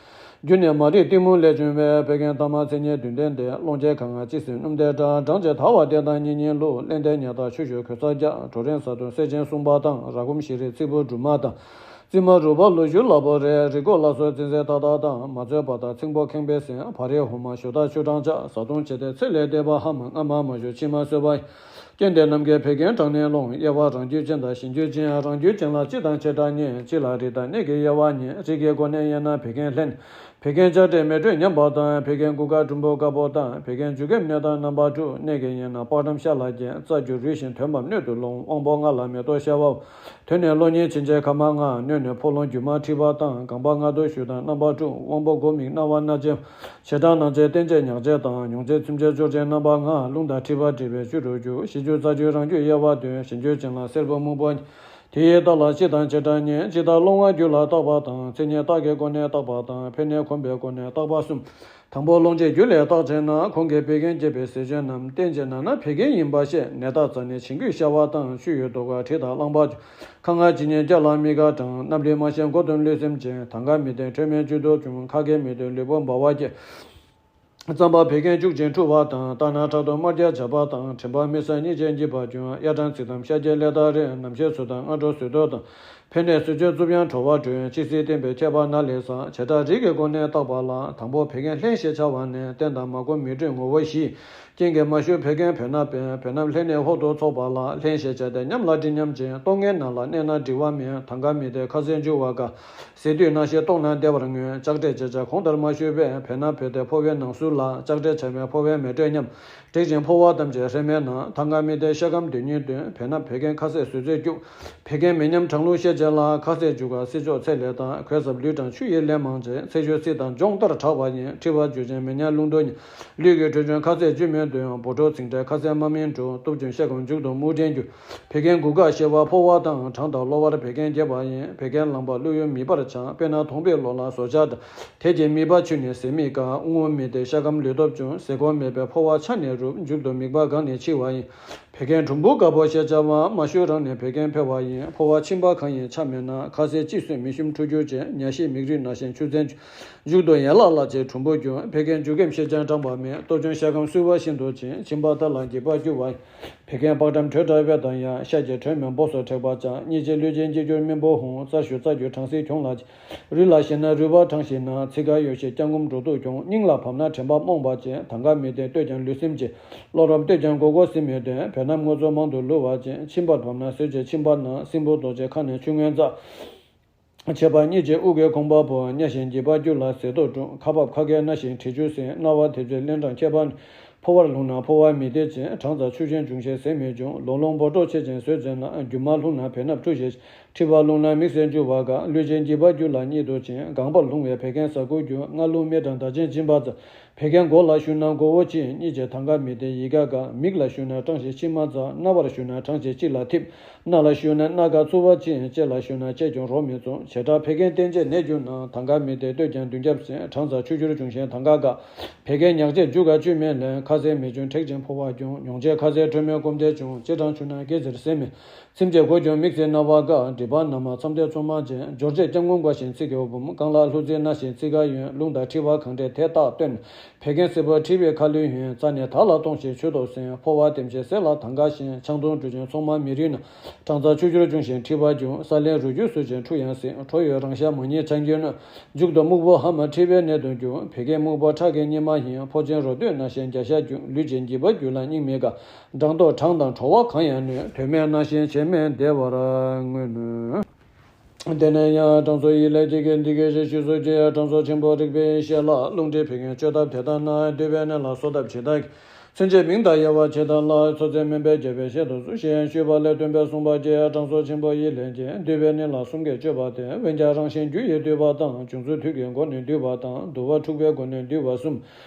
རྒྱུ་ནི་མ་རིག་གཏི་མུག་ལས་བྱུང་བའི། བད་ཀན་ཐ་མ་མཚན་ཉིད་བདུན་ལྡན་ཏེ། རླུང་ཆེན་གང་ང་ལྕི་བསིལ་སྣུམ་ལྡན་འདྲ། གྲང་ཆེ་དལ་བ་བདེ་དང་གཉིད་ཉིད་ལུགས། བརླན་ཏེ་ཉལ་ཐ་ཆུ་ཞོ་གོས་ཚ་རྒྱགས། དྲོ་རན་བཟའ་བཏུང་སེར་ཆེན་གསུམ་པ་དང་། ར་སྐོམ་ཤི་རི་ཚིགས་བུ་སྦྲུམ་མ་དང་། རྩིབ་མ་རུས་པ་ལུ་ཞུ་ལ་པོ་རེ། རི་མགོ་ལ་སོགས་རྩིབས་ཟེར་ཏག་ཏག་དང་། མ་ཚོས་པ་དང་ཚིང་པོ་ཁེངས་པའི་སེམས། བ་རེ་ཧུ་མ་ཞོ་དང་ཆུ་གྲང་ཆགས། བཟའ་བཏུང་ཆེ་སྟེ་ཚད་ལས་འདས་པ་ཧ་མ་སྔ་མ་མ་ཞུ་ཕྱི་མ་གསོད་པ། རྐྱེན་དེ་རྣམས་ཀྱིས་བད་ཀན་གྲང་ནད་སློང་། དབྱེ་བ་རང་རྒྱུད་ཅན་དང་གཞན་རྒྱུད་ཅན། རང་རྒྱུད་ཅན་ལ་སྤྱི་དང་བྱེ་བྲག་གཉིས། སྤྱི་ལ་རིགས་དང་གནས་ཀྱི་དབྱེ་བ་གཉིས། རིགས་ཀྱི་སྒོ་ནས་དབྱེ་ན་བད་ཀན་ལྷན། བད་ཀན་ལྕགས་དྲེག་མེ་དྲོད་ཉམས་པ་དང་། བད་ཀན་དགུ་དཀར་གྲུམ་བུ་དཀར་པོ་དང་། བད་ཀན་འཇུ་སྐེམ་ནད་དང་རྣམ་པ་དྲུག་གནས་ཀྱི་དབྱེ་ན་པགས་འགྲམ་ཤ་ལ་རྒྱན། རྩ་རྒྱུ་རུལ་ཞིང་དོན་འབབ་སྣོད་དུ་ལོང་། དབང་པོ་ལྔ་ལ་མེ་ཏོག་ཤ་བབས། དོན་ནི་གློ་སྙིང་མཆིན་ལྕེ་མཁལ་མ་ལྔ། སྣོད་ནི་ཕོ་ལོང་རྒྱུ་མ་མཁྲིས་པ་དང་། རྐང་པ་ལྔ་དུ་ཞུ་དང་རྣམ་པ་དྲུག་དབང་པོ་མགོ་མིག་རྣ་བ་སྣ་ལྕེ། བྱེ་བྲག་ནང་ལྕེ་སྟེང་ལྕེ་ཉག་ལྕེ་དང་། ཡོངས་ལྕེ་ཚིམ་ལྕེ་སྐྱོར་ཅན་རྣམ་པ་ལྔ། རླུང་དང་མཁྲིས་པ་འདྲེས་པའི་བཅུ་དྲུག་རྒྱུ། གཞི་རྒྱུ་རྩ་རྒྱུ་རང་རྒྱུད་དབྱེ་བ་བདུན། གཞན་རྒྱུད་ཅན་ལ་སེར་པོ་སྨུག་པོ། དེ་ཡི་རྟགས་ལ་སྤྱི་དང་བྱེ་བྲག་གཉིས། སྤྱི་རྟགས་སློང་བ་རྒྱུད་ལ་བཏགས་པ་དང་། མཚན་ཉིད་རྟགས་ཀྱི་སྒོ་ནས་བཏགས་པ་དང་། ཕན་གནས་གོམས་པའི་སྒོ་ནས་བཏགས་པ་གསུམ། དང་པོ་སློང་བྱེད་རྒྱུ་ལས་རྟགས་བྱས་ན། གོང་གི་བད་ཀན་རྒྱས་པའི་ཟས་སྤྱོད་རྣམས། བསྟེན་བྱས་ན་ན་བད་ཀན་ཡིན་པ་ཤེས། ནད་རྟགས་རྩ་ནི་བྱིང་རྒོད་གཤེར་བ་དང་། ཆུ་ཡོས་རྡོ་ཁ་དྲི་དང་རླངས་པ་ཁ་ང་ཇི་སྙེད་བརྒྱ་ལ་མི་དགའ་གྲང་། སྣབས་ལུད་མ་ཞིམ་མགོ་ཏུ་ལུས་སེམས་ཅན། ཐང་ག་མི་བདེ་དྲོད་མེད་མཇུག་ཏུ་འབྱུང་། ཁ་སྐད་མི་ཐོས་ལུས་པོ་འབར་བ་སྐྱེ། རྩམ་པ་བད་ཀན་བཅུག་ཅིང་འཁྲུ་བ་དང་། ལྟ་ན་དྲག་ཏུ་དམར་རྒྱགས་འཇགས་པ་དང་། དྲན་པ་མི་སྲ་སྙིང་རྗེ་འཇིགས་པར་འགྱུར། གཡའ་གྲང་ཚིགས་དམ་ཤ་རྒྱས་ལས་ལྟ་རེ། ནམ་ཕྱེད་ཚུ་དང་སྔ་དྲོ་ཟོས་དོ་དང་། ཕན་གནས་ཟོས་བཅོས་རྩུབ་ཡང་བྲོ་བ་བྲོད། ལྕི་བསིལ་བསྟེན་པའི་ཁྱད་པར་ན་ལས་ས། བྱེ་བྲག་རིགས་ཀྱི་སྒོ་ནས་བརྟག་པ་ལ། དང་པོ་བད་ཀན་ལྷན་ཞེས་བྱ་བ་ནི། བསྟེན་དང་མ་གོམས་མི་འཕྲོད་ངོ་བོ་བཞི། རྐྱེན་གྱིས་མ་ཞུ་བད་ཀན་བེ་སྣབས་པས། བེ་སྣབས་ལྷན་ནི་ཧོབ་ཏུ་ཚོགས་པ་ལ། ལྷན་ཞེས་བྱ་སྟེ་ཉམས་ལ་འབྲི་ཉམས་ཅན། ལྟོགས་ངལ་ནང་ལ་གནས་ན་འབྲི་བ་མེད། ཐང་ག་མི་བདེ་ཁ་ཟས་འཇུ་བ་དཀའ། ཟས་དུས་ནང་བཞིན་ལྟོགས་ན་བདེ་བར་ངུས། ལྕགས་དྲེག་བྱེད་བྱ་གོང་ལྟར་མ་ཞུས་པས། བེ་སྣབས་བེ་སྟེ་ཕོ་བའི་ནང་གསུག་ལ། ལྕགས་དྲེག་བྱ་བས་ཕོ་བའི་མེ་དྲོད་ཉམས། དྲེག་ཅིང་ཕོ་བ་ཐམས་ཅད་ཧྲེ་མེད་ན། ཐང་ག་མི་བདེ་ཤ་སྐམ་དོན་སྙིང་འདོན། བེ་སྣབས་བད་ཀན་ཁ་ཟས་ཟོས་ཚོད་སྐྱུག་བད་ཀན་མེ་ཉམས་གྲང་རླུང་ཤས་ཆེ་ལ། ཁ་ཟས་འཇུ་ག་སྲི་ཚོགས་ཚད་ལས་ལྡང་། གོས་སྲབ་ལུས་གྲང་ཆུ་ཡི་ལན་མང་བྱེད། ཚེ་ཤུལ་སྲི་དང་སྦྱོང་ལྟར་དྲག་པ་ཡིན། མཁྲིས་པ་འཇུ་ཅན་མེ་ཉམས་རླུང་རྡོ་ཉིད། ལུས་ཀྱི་དྲོད་ཆུང་ཁ་ཟས་བཅུད་མི་འདོན། འབུ་འཁྲུགས་ཚིགས་དྲེག་ཁ་ཟས་དམར་མིན་འགྲུབ། གཏུབ་ཅིང་ཤ་སྐམ་མཇུག་ཏུ་སྨུག་ཕྲན་འགྱུར། བད་ཀན་དགུ་དཀར་གཤེར་བ་ཕོ་བ་དང་། གྲང་དང་གློ་བར་བད་ཀན་རྒྱས་པ་ཡིན། བད་ཀན་ལངས་པ་ཀླུ་ཡུལ་མིད་པར་བྱ། དཔེར་ན་དོང་པའི་ལོ་ལ་ཟོ་ཆ་དང་། དེ་གྱིས་མིད་པ་ཆུ་ནི་ཟས་མིད་དཀའ། རྔུལ་མི་བདེ་ཤ་སྐམ་ལུས་སྟོབས་ཆུང་། ཟས་གོ་མེད་པས་ཕོ་བ་ཆ་ནས་རུབ། མཇུག་ཏུ་མིད་པ་གང་ནས་འཆི་བ་ཡིན། བད་ཀན་གྲུམ་བུ་དཀར་པོ་ཞེས་བྱ་བ། མ་ཞུ་རང་ནས་བད་ཀན་འཕེལ་བ་ཡིན། ཕོ་བ་མཆིན་པ་གང་ཡིན་ཆ་མེད་ན། ཁ་ཟས་ཅི་ཟོས་མི་ཞིམ་འཁྲུ་སྐྱུར་ཅན། ཉ་ཤིང་མིག་རིལ་སྣ་ཤིང་ཆུ་ཚན་ཆུ། མཇུག་ཏུ་ཡན་ལག་ལ་ཆེ་གྲུམ་བུ་འགྱུར། བད་ཀན་འཇུ་སྐེམ་ཤེས་ཀྱང་གྲང་བ་མེད། སྟོབས་ཆུང་ཤ་སྐམ་བསིལ་བ་ཤིན་ཏུ་ཆེ། མཆིན་པ་ཐལ་ལ་འགྱིག་པ་སྐྱུར་བ། བད་ཀན་པགས་འགྲམ་དྲོད་དྲག་བད་དང་ཡང་། ཤ་རྒྱས་དྲོད་མེད་འབོ་སོགས་དྲེག་པ་ཆགས། གཉིད་ཆེ་ལུས་ཆེ་འགྱིག་སྐྱུར་སྨིན་པོ་ཧུང་། རྩར་ཞུ་རྩ་རྒྱུ་གྲང་བསིལ་གྱོང་ལ་ཆེ། རུལ་ལ་ཞེན་ན་རུལ་བ་གྲང་ཞིང་ན། ཚིགས་ཁ་གཡོ་ཞིང་སྐྱ་སྔོམ་འགྲོ་དུས་གྱོང་། སྙིང་ལ་བབས་ན་དྲན་པ་རྨོངས་པ་ཅན། ཐང་ག་མི་བདེ་ལྟོས་ཀྱང་ལུས་སེམས་ཅན། གློ་རབ་ལྟོས་ཀྱང་མགོ་སྐོར་སེམས་མི་བདེ། བེ་སྣབས་དངོས་གཙོ་མང་དུ་ལུས་པ་ཅན། མཆིན་པ་བབས་ན་ཟོས་བྱེད་མཆིན་པ་ན། སྲིན་བུ་རྡོ་རྗེ་ཁ་ནས་ཆུ་སྔོན་འཛག་ཁྱད་པར་གཉིས་བྱས་དབུ་སྐེད་ཁོང་པ་བོ། གཉའ་ཞིང་འགྱིད་པ་རྒྱུ་ལ་ཟེ་ཏོག་དྲུང་། ཁ་འབབ་ཁ་སྐད་ན་ཞིང་དྲི་ཆུ་སིང་། རྣ་བ་དེ་ཚོའི་རླན་གྲང་ཁྱད་པར་ནི། ཕོ་བར་ལྷུང་ན་ཕོ་བ་མི་བདེ་ཅིང་། གྲང་ཚ་ཆུ་ཆེན་འབྱུང་ཞིང་ཟས་མི་འབྱུང་། ལོང་ལོང་འབོ་འདྲོག་ཆེ་ཅིང་ཟོས་བྱས་ན། རྒྱུ་མ་ལྷུང་ན་བེ་སྣབས་འཁྲུ་ཞེས། མཁྲིས་པ་ལྷུང་ན་མིག་སེར་འགྱུ་བ་དགའ། ལུས་ཅན་འགྱིད་པ་རྒྱུ་ལ་གཉིད་འདུག་ཅིང་། ལྒང་པར་ལྷུང་བས་བད་ཀན་ཟ་ཁུར་འགྱུར། རྔ་ལུག་མེ་དང་མདའ་ཆེན་སྦྱིན་པ་ཙམ། བད་ཀན་མགོ་ལ་ཞུགས་ན་མགོ་བོ་གཅིན། གཉིད་ཆེ་དང་ག་མི་བདེ་ཡི་ག་དགའ། མིག་ལ་ཞུགས་ན་སྐྲངས་ཤིང་མཆི་མ་འཛག། རྣ་བར་ཞུགས་ན་གྲང་ཞིང་ལྕི་ལ་འཐིབས། སྣ་ལ་ཞུགས་ན་སྣ་དགའ་ཚོར་བ་གཅིན། ལྕེ་ལ་ཞུགས་ན་ལྕེ་གྱོང་རོ་མི་འཛུམ། བྱེ་བྲག་བད་ཀན་བསྟེན་བྱས་ནད་གྱུར་ན། དང་ག་མི་བདེ་སྟོད་ཀྱང་མདུན་རྒྱབ་སིང་། གྲང་ཚ་ཆུ་སྐྱུར་འབྱུང་ཞིང་དང་ག་དགའ། བད་ཀན་ཉག་ཆེ་རྒྱུ་ག་བཅུད་མེད་ལས། ཁ་ཟས་མི་འབྱུང་མཁྲེགས་ཤིང་ཕོ་བ་སྐྱོང་། མྱོང་བྱེད་ཁ་ཟས་དྲོན་མོའི་སྐོམ་དད་བྱུང་། ལྕེ་གྲང་ཆུ་ན་སྐེ་འཛེར་ཟས་མི། ཚིམ་བྱེད་མགོ་གྱོང་མིག་སེར་རྣ་བ་དགའ། མགྲིན་པ་ན་མ་མཚམས་དེ་ཚོར་མ་ཅན། སྦྱོར་བྱེད་སྐྱབས་ངོམ་དགའ་ཞིང་ཚིག་གེ་འབུམ། རྐང་ལག་ལྷུ་ཚིགས་ན་ཞིང་ཚིག་ག་ཡོན། རླུང་དང་མཁྲིས་པ་གང་འདྲེས་དེ་རྟགས་སྟོན། བད་ཀན་སེར་པོ་མཁྲིས་པའི་ཁ་ལུད་ཡོན། རྩ་ནས་དར་ལ་སྟོང་ཞིང་མཆུ་ཏོ་སིང་། ཕོ་བ་ལྟེམ་ཞིང་ཟས་ལ་དང་ག་ཞིང་། ཆང་འཐུང་འབྲུ་ཆུན་ཚོང་མ་མི་རུལ་ན། གྲང་ཚ་ཆུ་སྐྱུར་འབྱུང་ཞིང་མཁྲིས་པ་འབྱུང་། ས་ལེན་རུལ་རྒྱུ་ཟོས་ཅིང་ཁྲུ་ཡང་སིང་། ཁྲོ་ཡོད་རང་ཤ་མ་ཉིད་ཆང་སྐྱུར་ན། མཇུག་ཏུ་སྨུག་པོ་ཧ་མ་མཁྲིས་པའི་ནད་དུ་འགྱུར། བད་ཀན་སྨུག་པོ་ཁྲག་གི་སྙིགས་མ་ཡིན། ཕོ་ཆེན་རོ་སྟོད་ན་ཞིང་རྒྱ་ཤ་རྒྱུ། ལུས་ཅན་འགྱིད་པ་རྒྱུ་ལ་སྙིང་མི་དགའ། འགྲང་ལྟོགས་གྲང་དང་བྲོ་བ་གང་ཡང་གནོད། དོན་མེད་ན་ཞིང་བྱེད་མེད་བདེ་བར་མངོན། དེ་ནས་ཡང་དྲང་སྲོང་ཡིད་ལས་ཀྱི་གེགས་འདི་སྐད་ཅེས་ཞུས་སོ། ཀྱེ་དྲང་སྲོང་ཆེན་པོ་རིག་པའི་ཡེ་ཤེས་ལགས། རླུང་མཁྲིས་བད་ཀན་བཅོས་ཐབས་དེ་ལྟར་ན། འདུས་པའི་ནད་ལ་གསོ་ཐབས་ཇི་ལྟར་གྱིས། མཚོན་བྱེད་མིང་དང་དབྱེ་བ་ཇི་ལྟར་ལགས། ཚོད་ཚོད་སྨན་པས་རྒྱས་པར་བཤད་དུ་གསོལ་ཞེས་ཞུས་པ་ལས་སྟོན་པས་གསུངས་པ། ཀྱེ་དྲང་སྲོང་ཆེན་པོ་ཡིད་ལས་ཀྱིས། འདུས་པའི་ནད་ལ་གསུམ་གྱིས་བཅོས་པ་སྟེ། འོན་ཀྱང་རང་བཞིན་རྒྱུ་ཡིས་འདུས་པ་དང་། བྱུང་ཚུལ་དུས་ཀྱི་སྒོ་ནས་འདུས་པ་དང་། འདུ་བ་འཁྲུགས་པའི་སྒོ་ནས་འདུས་པ་གསུམ།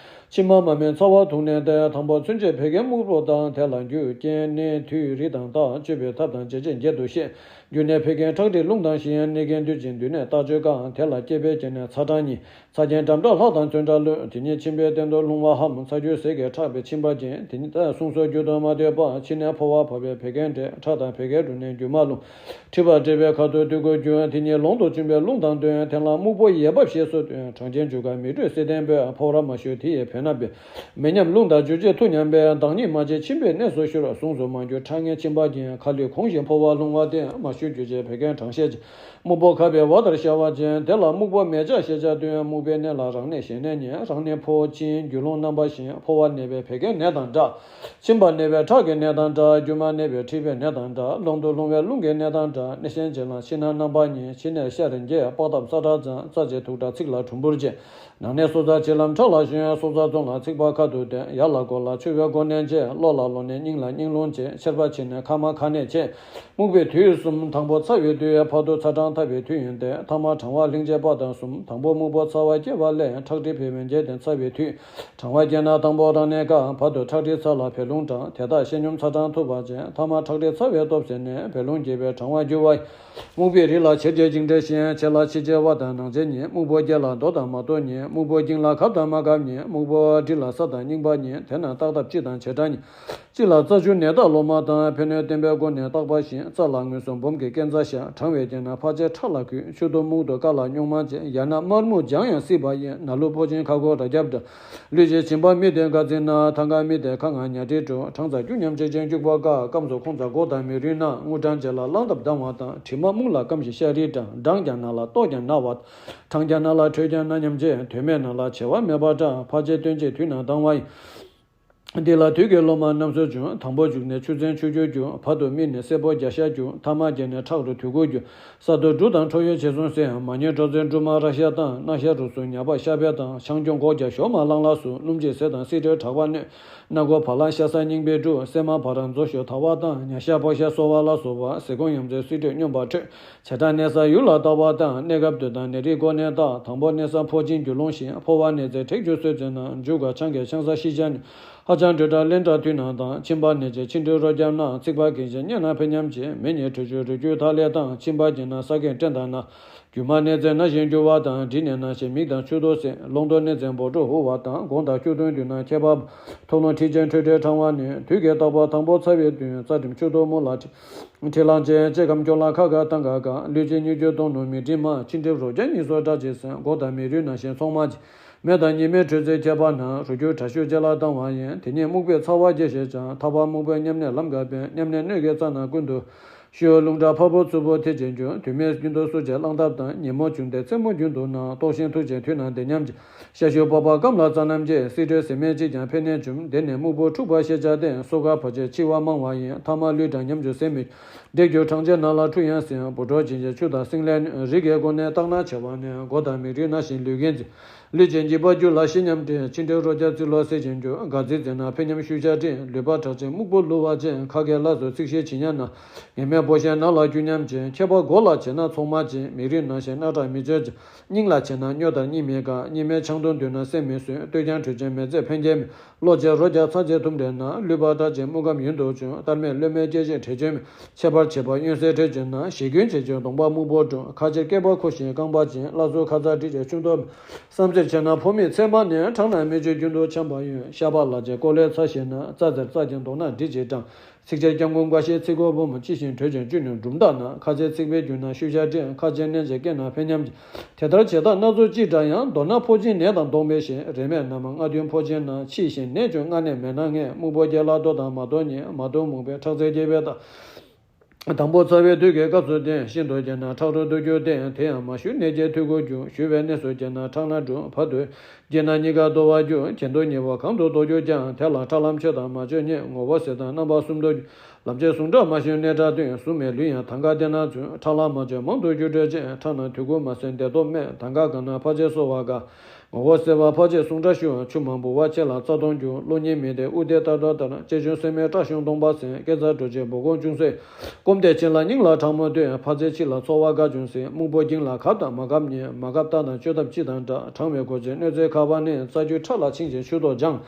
ཕྱི་མ་མ་སྨིན་ཚ་བ་འཐུང་ནས་ཏེ། དང་པོ་མཚོན་བྱེད་བད་ཀན་སྨུག་པོ་དང་། དེ་ལ་རྒྱུ་རྐྱེན་ནད་དུས་རིགས་དང་རྟགས། བཅོས་པའི་ཐབས་དང་བྱེད་ཆེད་བརྒྱད་དུ་བཤད། རྒྱུ་ནི་བད་ཀན་ཁྲག་མཁྲིས་རླུང་དང་ཞིང་། གནས་རྐྱེན་དུས་ཅན་འདུས་ནད་རྟགས་བཅོས་སྐབས། དེ་ལ་སྐྱེད་པའི་རྐྱེན་ནི་ཚ་གྲང་གཉིས། ཚ་རྐྱེན་འགྲམ་ཁྲག་ལྷག་དང་ཚོན་ཁྲག་ལུད། དེ་ཉིད་མཆིན་པའི་སྟེང་དུ་ལྷུང་བ་འམ། ཚ་རྒྱུས་ཟས་ཀྱིས་ཁྲག་བབས་མཆིན་པ་འབྱིན། དེ་ཉིད་གསུང་སོགས་རྒྱུ་དུ་མ་འདོད་པ། ཕྱི་ནས་ཕོ་བ་བབས་པས་བད་ཀན་འདྲེས། ཁྲག་དང་བད་ཀན་འདྲུ་ནས་རྒྱུ་མ་ལྷུང་། མཁྲིས་པ་འདྲེས་པས་ཁ་ཐུག་དུད་ཁུ་རྒྱུ། དེ་ཉིད་ལོང་དུ་བཅུན་པས་རླུང་དང་བསྟུན། དེ་ལ་སྨུག་པོ་ཡས་བབས་ཞེས་སུ་སྟོན། གྲང་རྐྱེན་རྒྱུ་ག་མིག་འཕྲུལ་བསིལ་ལྡན་པས། ཕོ་བར་མ་ཞུ་དེ་ཡི་བེ་སྣབས་འབེབས། མེ་མཉམ་རླུང་དང་རྒྱུ་བྱེད་མཐུ་མཉམ་པས། མདངས་སྙིགས་མ་བྱེད་མཆིན་པའི་གནས་སུ་བཞུར། གཟུངས་སུ་མ་གྱུར་ཁྲག་ངན་མཆིན་པ་འབྱིན། ཁ་ལུད་གོང་བཞིན་ཕོ་བ་ལྷུང་བ་སྟེ། མ་ཞུ་རྒྱུ་བྱེད་བད་ཀན་གྲང་བཤལ་ཅིང་། སྨུག་པོ་ཁ་བའི་འོ་ལྟར་ཤར་བ་ཅན། དེ་ལ་སྨུག་པོ་མེ་ལྕགས་ཞེས་བྱ་སྟོན། སྨུག་པོའི་གནས་ལ་རང་གནས་ཞི་གནས་ཉེ། རང་གནས་ཕོ་གཅིན་རྒྱུ་ལྷུང་རྣམ་པ་བཞིན། ཕོ་བ་གནས་པའི་བད་ཀན་ནད་དང་འདྲ། མཆིན་པ་གནས་པའི་ཁྲག་གི་ནད་དང་འདྲ། རྒྱུ་མ་གནས་པའི་མཁྲིས་པའི་ནད་དང་འདྲ། ལོང་དུ་ལྷུང་བའི་རླུང་གི་ནད་དང་འདྲ། གནས་གཞན་གཅིག་ལ་ཕྱི་ནང་རྣམ་པ་གཉིས། ཕྱི་ནས་ཤར་རྒྱས་པགས་བཏབ་ས་ཁྲག་འཛག། རྩ་བྱེད་དུག་ཁྲག་ཚིགས་ལ་གྲུམ་བུར་བྱེད། ནང་ནས་སོ་ཚ་བྱེད་ལམ་ཁྲག་ལ་ཞོན། སོ་ཚ་རྫོང་ལ་ཚིགས་པ་ཁ་ཐུག་བསྟན། ཡར་ལ་མགོ་ལ་མཆུ་བའི་མགོ་ནས་བྱེད། གློ་ལ་གློ་ནས་སྙིང་ལ་སྙིང་རླུང་བྱེད། མཆེར་པ་ཕྱི་ནས་ཁ་མ་ཁ་ནས་བྱེད། སྨུག་པའི་དུས་གསུམ། དང་པོ་ཚ་བའི་དུས། བར་དུ་ཚ་གྲང་འཐབ་པའི་དུས་ཡིན་ཏེ། ཐ་མ་གྲང་བ་ལྷིང་བྱེད་པ་དང་གསུམ། དང་པོ་སྨུག་པོ་ཚ་བ་སྐྱེ་བ་ལས། ཁྲག་མཁྲིས་བད་མེད་འབྱེད་དེ་ཚ་བའི་དུས། གྲང་བ་སྐྱེས་ན་དང་པོ་རང་གནས་ཀ། བར་དུ་ཁྲག་མཁྲིས་ཚ་ལ་བད་རླུང་གྲང་། དེ་དག་ཤེས་སྙོམས་ཚ་གྲང་ཐུབ་པ་ཅན། ཐ་མ་ཁྲག་མཁྲིས་ཚ་བའི་སྟོབས་ཟད་ནས། བད་རླུང་རྒྱས་པའི་གྲང་བ་རྒྱུ་བ་ཡིན། སྨུག་པའི་རི་ལ་ཆེར་རྒྱས་འཇིང་འདྲ་ཞིང་། ཕྱེད་ལ་ཕྱི་བྱེད་དབལ་དང་ནང་བྱེད་ཉིད། སྨུག་པོ་སྐྱེ་ལ་རྡོ་དང་མ་རྡོ་ཉིད། སྨུག་པོ་འགྱིང་ལ་གབ་དང་མ་གབ་ཉིད། སྨུག་པོ་སྒྲིལ་ལ་ས་དང་རྙིང་པ་ཉིད། དེ་ན་རྟགས་ཐབས་སྤྱི་དང་བྱེ་བྲག་ཉིད། སྤྱི་ལ་རྩ་ཆུ་ནད་རྟགས་ལོ་མ་དང་། ཕན་གནོད་བསྟན་པའི་སྒོ་ནས་བརྟག་པ་བཞིན། རྩ་ལ་དངོས་སུ་འབུམ་གྱི་སྐས་འཛེག་བཞག་གྲང་བའི་རྐྱེན་ན་ཕར་ཕྱིན་ཁྲག་ལ་གུས། ཆུ་དུ་སྨུག་དུ་དཀར་ལ་རྙོག་མ་བྱེད། ཡང་ན་དམར་སྨུག་ལྗང་ཡང་སྲིད་པ་ཡིན། ན་ལུ་ཕོ་ཆེན་ཁ་སྒོ་ར་རྒྱབ་འདྲ། ལུས་ཅན་བྱིན་པ་མི་བདེ་འགའ་འཛིན་ན། ཐང་ག་མི་བདེ་ཁ་ང་ཉ་ཁྲིའི་དྲོད། གྲང་ཚ་སྐྱུག་ཉམས་ཆེ་ཅན་སྐྱུག་པ་དཀའ། སྐམ་སོ་ཁོང་ཚ་མགོ་དང་མི་རུལ་ན། རྔུལ་གྲང་བྱེད་ལ་རླངས་ཐབ་ལྡང་བ་དང་། དྲི་མ་སྨུག་ལ་སྐམ་ཞིང་ཤ་རིལ་གྲང་། གྲང་ཀྱང་ན་ལ་ལྟོགས་ཀྱང་ན་བ། གྲང་ཀྱང་ན་ལ་དྲོས་ཀྱང་ན་སྙམ་བྱེད། དོན་མེད་ན་ལ་བྱེད་པ་མེད་པ་འདྲ། ཕར་ཕྱིན་སྟོན་བྱེད་དུས་ན་ལྡང་བ་ཡིན། འདི་ལ་དུས་ཀྱི་ལོ་མ་རྣམ་གསུམ་འབྱུང་། དང་པོ་མཇུག་ནས་ཆུ་ཚན་ཆུ་སྐྱུར་རྒྱུ། བར་དུ་སྨིན་ནས་སེར་པོ་རྒྱ་ཤ་རྒྱུ། ཐ་མ་རྒྱས་ནས་ཁྲག་རུ་དུད་ཁུ་རྒྱུ། ས་རྡོ་འབྲུ་དང་ཁྲོ་ཡོས་བྱེད་གསུམ་སེལ། མ་ཉེས་འགྲོ་ཚེ་འབྲུ་མ་ར་ཤ་དང་། སྣ་ཤ་རུ་སུ་ཉ་པ་ཤ་བལ་དང་། ཆང་སྐྱོང་སྒོ་རྒྱག་ཞོ་མ་ལང་ལ་སུ། སྣུམ་བྱེད་ཟས་དང་སིལ་དྲོད་དྲག་པ་གནོད། སྣ་སྒོ་བ་ལང་ཤ་ཟ་རྙིང་པའི་འབྲུ། སྲན་མ་བ་ར་མཛོ་ཞོ་ཐ་བ་དང་། ཉ་ཤ་ཕོ་ཤ་སོ་བ་ལ་སོགས་པ། ཟས་སྐོམ་ཡོང་ཚེ་སིལ་དྲོད་སྙོམས་པ་འཕྲོད། བྱེ་བྲག་གནས་ས་ཡུལ་ལ་བརྟག་པ་དང་། གནས་སྐབས་དུས་དང་ནད་རིགས་སྒོ་ནས་བརྟག་དང་པོ་གནས་ས་ཕོ་གཅིན་རྒྱུ་ལྷུང་ཞིང་། ཕོ་བ་གནས་ཚེ་མཁྲེགས་རྒྱུ་གསོད་ཚེ་ན། མཇུག་ག་ཆང་གིས་ཆང་ས་ཤི་བྱ་ནི། ཧ་ཅང་དྲོད་དྲག་རླན་དྲག་དུས་ན་དང་། མཆིན་པ་གནས་ཚེ་མཆིན་དྲོད་རོ་བརྒྱབ་ན། ཚིགས་པ་གིང་ཞིང་མཉེ་ན་ཕན་སྙམ་བྱེད། མེ་ཉིད་དྲོད་ཆུ་རུལ་རྒྱུ་ཐག་ལས་དང་། མཆིན་པ་གྱིང་ན་ས་གིང་སྐྲན་དང་ན། རྒྱུ་མ་གནས་ཚེ་ན་ཞིང་རྒྱུ་བ་དང་། དྲི་གནས་ན་ཞིང་མིག་དང་མཆུ་ཏོ་སེར། ལོང་དུ་གནས་ཚེ་འབོ་འབྲུ་འུར་བ་དང་། དགོང་དང་སྐྱུག་བདུན་དུས་ན་ཁྱད་པར། ཐོག་རླུང་མཁྲིས་ཅན་ཁྲོས་དྲེག་གྲང་བ་ནི། དུས་ཀྱི་བརྟག་པ་དང་པོ་ཚ་བའི་དུས། རྩ་གྲིམ་མཆུ་ཏོ་མུ་ལ་མཁྲིས། མཁྲིས་ལང་ཅན་ལྕེ་སྐམ་སྐྱོ་ལ་ཁ་དགའ་གཏང་ག་དགའ། ལུས་ཅན་སྙིགས་རྒྱུ་གདོང་ནུ་མིག་དྲི་མ། མཆིན་གྲིབ་རོ་བརྒྱ་གཉིས་སོགས་དགྲ་བྱེད་ཟིན། མགོ་དང་མི་རུལ་ན་ཞིང་ཚོང་མ་བྱེད། མེ་དང་ཉི་མའི་དྲོད་ཚད་ཁྱད་པར་ན། རུལ་རྒྱུ་དྲག་ཤུགས་ལྕེ་ལ་བཏང་བ་ཡིན། དེ་ཉིད་སྨུག་པོས་ཚ་བ་རྒྱས་ཞེས་བྱ། ཐ་བ་སྨུག་པོས་མཉམ་གནས་ལམ་འགག་པས། མཉམ་གནས་སྣོད་ཀྱི་རྩ་རྣམས་ཀུན་ཏུ། ཤོད་རླུང་དྲག་ཕ་བུ་མཚུར་ཕུ་དེ་ཅན་འགྱུར། དུས་མེད་རྒྱུན་དུ་སུ་བྱས་གླང་ཐབས་དང་། ཉིན་མོ་བྱུང་སྟེ་མཚན་མོ་རྒྱུན་དུ་ན། ལྟོགས་ཤིང་ཐུག་ཅིང་དུས་ན་འདི་སྙམ་བྱེད། ཤ་ཤུ་པགས་པ་སྐམ་ལ་རྩ་རྣམས་བཅད། བསིལ་དྲོད་ཟད་མེད་ཅིག་ཀྱང་ཕན་ནས་འབྱུང་། འདི་ནི་སྨུག་པོ་འཁྲུགས་པ་ཞེས་བྱ་སྟེ། སོ་ཁ་བ་ཅན་འཆི་བ་མང་བ་ཡིན། ཐ་མ་ལུས་དྲག་ཉམས་འགྱུར་ཟད་མི་འགྱུར། འདི་རྒྱུ་གྲང་ཆེ་ནང་ལ་འཁྲུ་ཡང་ཟིན། འབུ་འཁྲུགས་ཅན་གྱི་ཆུ་དང་སྲིན་ལས་ནི། རི་གའི་སྒོ་ནས་བརྟག་ན་བྱ་བ་ནི། མགོ་དང་མིག་རིལ་ན་ཞིང་ལུས་རྒན་འཛིན། ལུས་ཅན་འཇིགས་པ་རྒྱུ་ལ་ཤི་སྙམ་དྲན། ཕྱི་འདྲེ་རོ་བརྒྱ་རྩིས་ལོག་ཟད་ཅིང་འགྱུར། དགའ་རྩིས་རྩིས་ན་ཕན་སྙམ་ཤུལ་བཞག་དྲན། ལུས་པ་དྲག་ཅིང་སྨུག་པོ་ལུ་བ་ཅན། ཁ་སྐད་ལ་སོགས་ཚིག་ཤེས་ཇི་སྙམ་ན། ངན་སྨྲས་ཕོ་ཤེས་ནག་ལ་སྐྱུག་སྙམ་བྱེད། མཁས་པ་མགོ་ལ་བྱེད་ན་ཚོགས་མ་བྱེད། མིག་རིལ་ན་ཞིང་སྣ་ཁྲག་མི་འཇོ་ཅིང་། སྙིང་ལ་བྱེད་ན་སྨྱོ་དང་སྙིང་མི་དགའ། གཉིས་མེད་ཆང་འཐུང་འདོད་ན་སེམས་མི་བཟོད། ལྟོས་ཀྱང་དྲོད་ཅན་མི་བཟད་ཕན་སྐྱེད་མེད། གློ་བྱེད་རོ་བརྒྱ་ཚ་བྱེད་ཐུམ་འདྲེས་ན། ལུས་པ་དྲག་ཅིང་སྨུག་སྐམ་ཡུན་དུ་འབྱུང་། ལྟར་མེད་བློ་མེད་སྐྱེ་ཞིང་དྲེགས་འབྱུང་མེད། ཁྱད་པར་བྱེད་པ་གཡོན་ཟད་དྲེགས་འབྱུང་ན། ཞེ་སྐྱོན་བྱེད་ཅིང་གདོང་པ་སྨུག་པོ་འཁྲུ། ཁ་ཆེར་སྐེད་པ་ཁུ་ཞིང་རྐང་པ་འབྱིན། བླ་མཚོ་ཁ་ཚ་དྲི་ཅིང་ཆུ་འཐུང་མེད། བསམ་རྩེར་བྱེད་ན་ཕོ་མིག་ཚེར་མ་ནི། ཁྲག་ནང་མི་འཇུ་རྒྱུན་དུ་འཁྱམས་པ་ཡོད། ཤ་པགས་ལ་བྱེད་ཀོ་ལའི་ཚྭ་ཞེས་ན། རྩ་རྩེར་བཙགས་ཀྱང་མདོག་ནག་འབྲི་ཅིང་སྐྲངས། ཚིགས་བཅད་སྐྱབས་མགོན་བཀའ་བཞིན་ཚིག་གོ་འབུམ། ལྕི་ཞིང་དྲོད་ཅན་བཅུད་ནི་འབྲུམ་ཐག་ན། ཁ་ཆེ་ཚིག་པའི་རྒྱུད་ན་ཤུལ་བཞག་དྲན། ཁ་ཆེ་གནོན་བྱེད་སྐེ་ན་ཕན་སྙམ་བྱེད། དེ་ལྟར་བྱེད་ཐབས་སྣ་ཚོགས་ཅི་འདྲ་ཡང་། མདོར་ན་ཕོ་སྦྱིན་ནད་དང་གདོང་པའི་ཞེས། རིན་མེད་ན་མ་ལྔ་བདུན་ཕོ་སྦྱིན་ན། ཕྱི་ཞིང་ནད་བྱུང་སྔ་ནས་མེད་ན་ངེས། སྨུག་པོ་རྒྱལ་ལ་ལྟོ་དང་མ་ལྟོ་གཉིས། མ་ལྟོ་སྨུག་པའི་ཁྲག་རྩའི་རྒྱལ་བའི་རྟགས། དང་པོ་ཚ་བའི་དུས་ཀྱི་སྐབས་སུ་བསྟན། ཤིན་ཏུ་རྒྱས་ན་ཁྲག་རུལ་དུ་གྱུར་ཏེ། དེ་ཡང་མ་ཞུ་ནད་ཀྱི་འཐུས་སྒོ་རྒྱུ། ཞུ་བའི་གནས་སུ་རྒྱས་ན་ཁྲག་སྣ་འབྲུ། བར་དུ་རྒྱས་ན་གཉིས་ཀ་རྡོལ་བར་འགྱུར། གྱེན་དུ་ཉེ་བ་གང་དུ་རྡོལ་གྱུར་ཀྱང་། དེ་ལ་ཁྲག་ལམ་ཆོད་དང་མ་ཆོད་གཉིས། ངོ་བོ་ཟད་དང་རྣམ་པ་གསུམ་དུ་འགྱུར། ལམ་ཆོད་ཟུངས་ཁྲག་མ་ཞུ་ནད་དྲག་བསྟུན། ཟུངས་མེད་ལུས་ཡང་ཐང་ག་དེ་ན་འཛུལ། ཁྲག་ལམ་མ་ཆོད་མང་དུ་རྒྱུ་འགྲོས་ཆེ། ཁྲག་ནང་འཐུས་སྒོ་མ་ཟད་བདེ་སྟོབས་མེད། ཐང་ག་གང་ན་ཕལ་ཆེར་གསོ་བ་དཀའ། ངོ་བོ་ཟད་པ་ཕལ་ཆེར་ཟུངས་ཁྲག་ཞུ། ཆུ་མང་འབུ་བ་ཆེ་ལ་རྩ་སྟོང་འགྱུར། གློ་སྙིང་མི་བདེ་དབུགས་བདེ་ལྟར་ལྟར་ལྟར། ལྕེ་གཞོན་སེན་མོའི་སྐྲ་གཞོན་གདོང་པ་སེང་། སྐེ་ཚ་དྲོད་ཆེ་བོ་གོང་ཅུང་ཟད། སྐོམ་དེ་ཕྱིན་ལ་སྙིང་ལ་ཁྲག་མོ་སྟོན། ཕལ་ཆེར་ཕྱི་ལ་ཚོར་བ་དགའ་ཅུང་ཟད། སྨུག་པོ་སྦྱིན་ལ་གབ་དང་མ་གབ་གཉིས། མ་གབ་ལྟ་དང་བཅོས་ཐབས་སྤྱི་དང་འདྲ། གྲང་བའི་གོ་ཆེན་གནོད་འཚེ་ཁ་བ་ནི། རྩ་རྒྱུས་ཁྲག་ལ་འཆིང་ཞིང་ཆུ་ཐོག་སྦྱང་།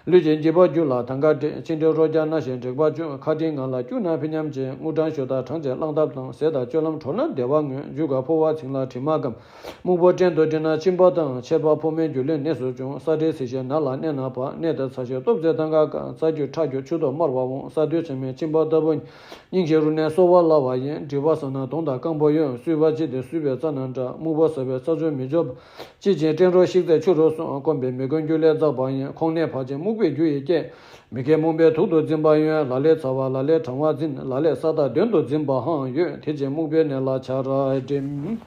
ལུས་ཀྱི་འཇིགས་པ་རྒྱུ་ལ་ཐང་ག་འདྲེས། ཕྱི་འདྲེ་རོ་བརྒྱ་ན་ཞིང་དྲེགས་པ་འབྱུང་། ཁ་འདྲེས་ངང་ལ་སྐྱུག་ན་ཕན་སྙམ་བྱེད། རྔུལ་གྲང་ཞུ་དག་གྲང་བྱེད་གླང་ཐབས་དང་། ཟས་དང་སྤྱོད་ལམ་དྲོ་ན་བདེ་བ་མངོན། རྒྱུ་སྐར་འཕོ་བ་ཚིགས་ལ་དྲི་མ་སྐམ། སྨུག་པོ་བྲན་དུ་འདྲེས་ན་གཅིན་པ་དང་། མཆེར་པ་ཕོ་མོའི་རྒྱུ་ལས་ནད་སུ་འབྱུང་། ས་འདྲེས་ཟིལ་ཤས་ནད་ལ་གནས་ན་བག། ནད་དེ་ཚ་ཤས་སྟོབས་ཟད་ཐང་ག་དཀའ། རྩ་རྒྱུས་ཁྲག་རྒྱུ་ཆུ་ཐོག་དམར་བ་འོང་། ས་རྡུལ་ཆེན་མོའི་གཅིན་པ་ལྟ་བུ་ཉིད། སྙིང་ཞི་རུ་ནས་གསོ་བ་སླ་བ་ཡིན། དྲི་བ་ཟ་ན་དོང་དང་རྐང་པོ་གཡོ། གསུས་པ་ལྕི་སྟེ་གསུས་པའི་རྩ་ནང་འདྲ། སྨུག་པོ་ཟ་བའི་རྩ་ཚུན་མི་འཇོམས། ལྕི་ཅན་བྲན་རོ་ཤིག་རྩེ་ཆུ་རུ་སོང་། སྐོམ་པས་མི་གོན་རྒྱུ་ལས་འཛག་པ་ཡིན། ཁོང་ནད་ཕལ་ཆེར་སྨུག་པོའི་རྒྱུ་ཡིས་སྐྱེད། མི་རྒས་རྨོངས་པས་དུག་ཏུ་འཛིན་པ་ཡོད། ལ་ལས་ཚ་བ་ལ་ལས་གྲང་བ་འཛིན། ལ་ལས་ས་བདག་གདོན་དུ་འཛིན་པའང་ཡོད། དེ་ཕྱིར་སྨུག་པོའི་ནད་ལ་བྱ་ར་འགྲིམ།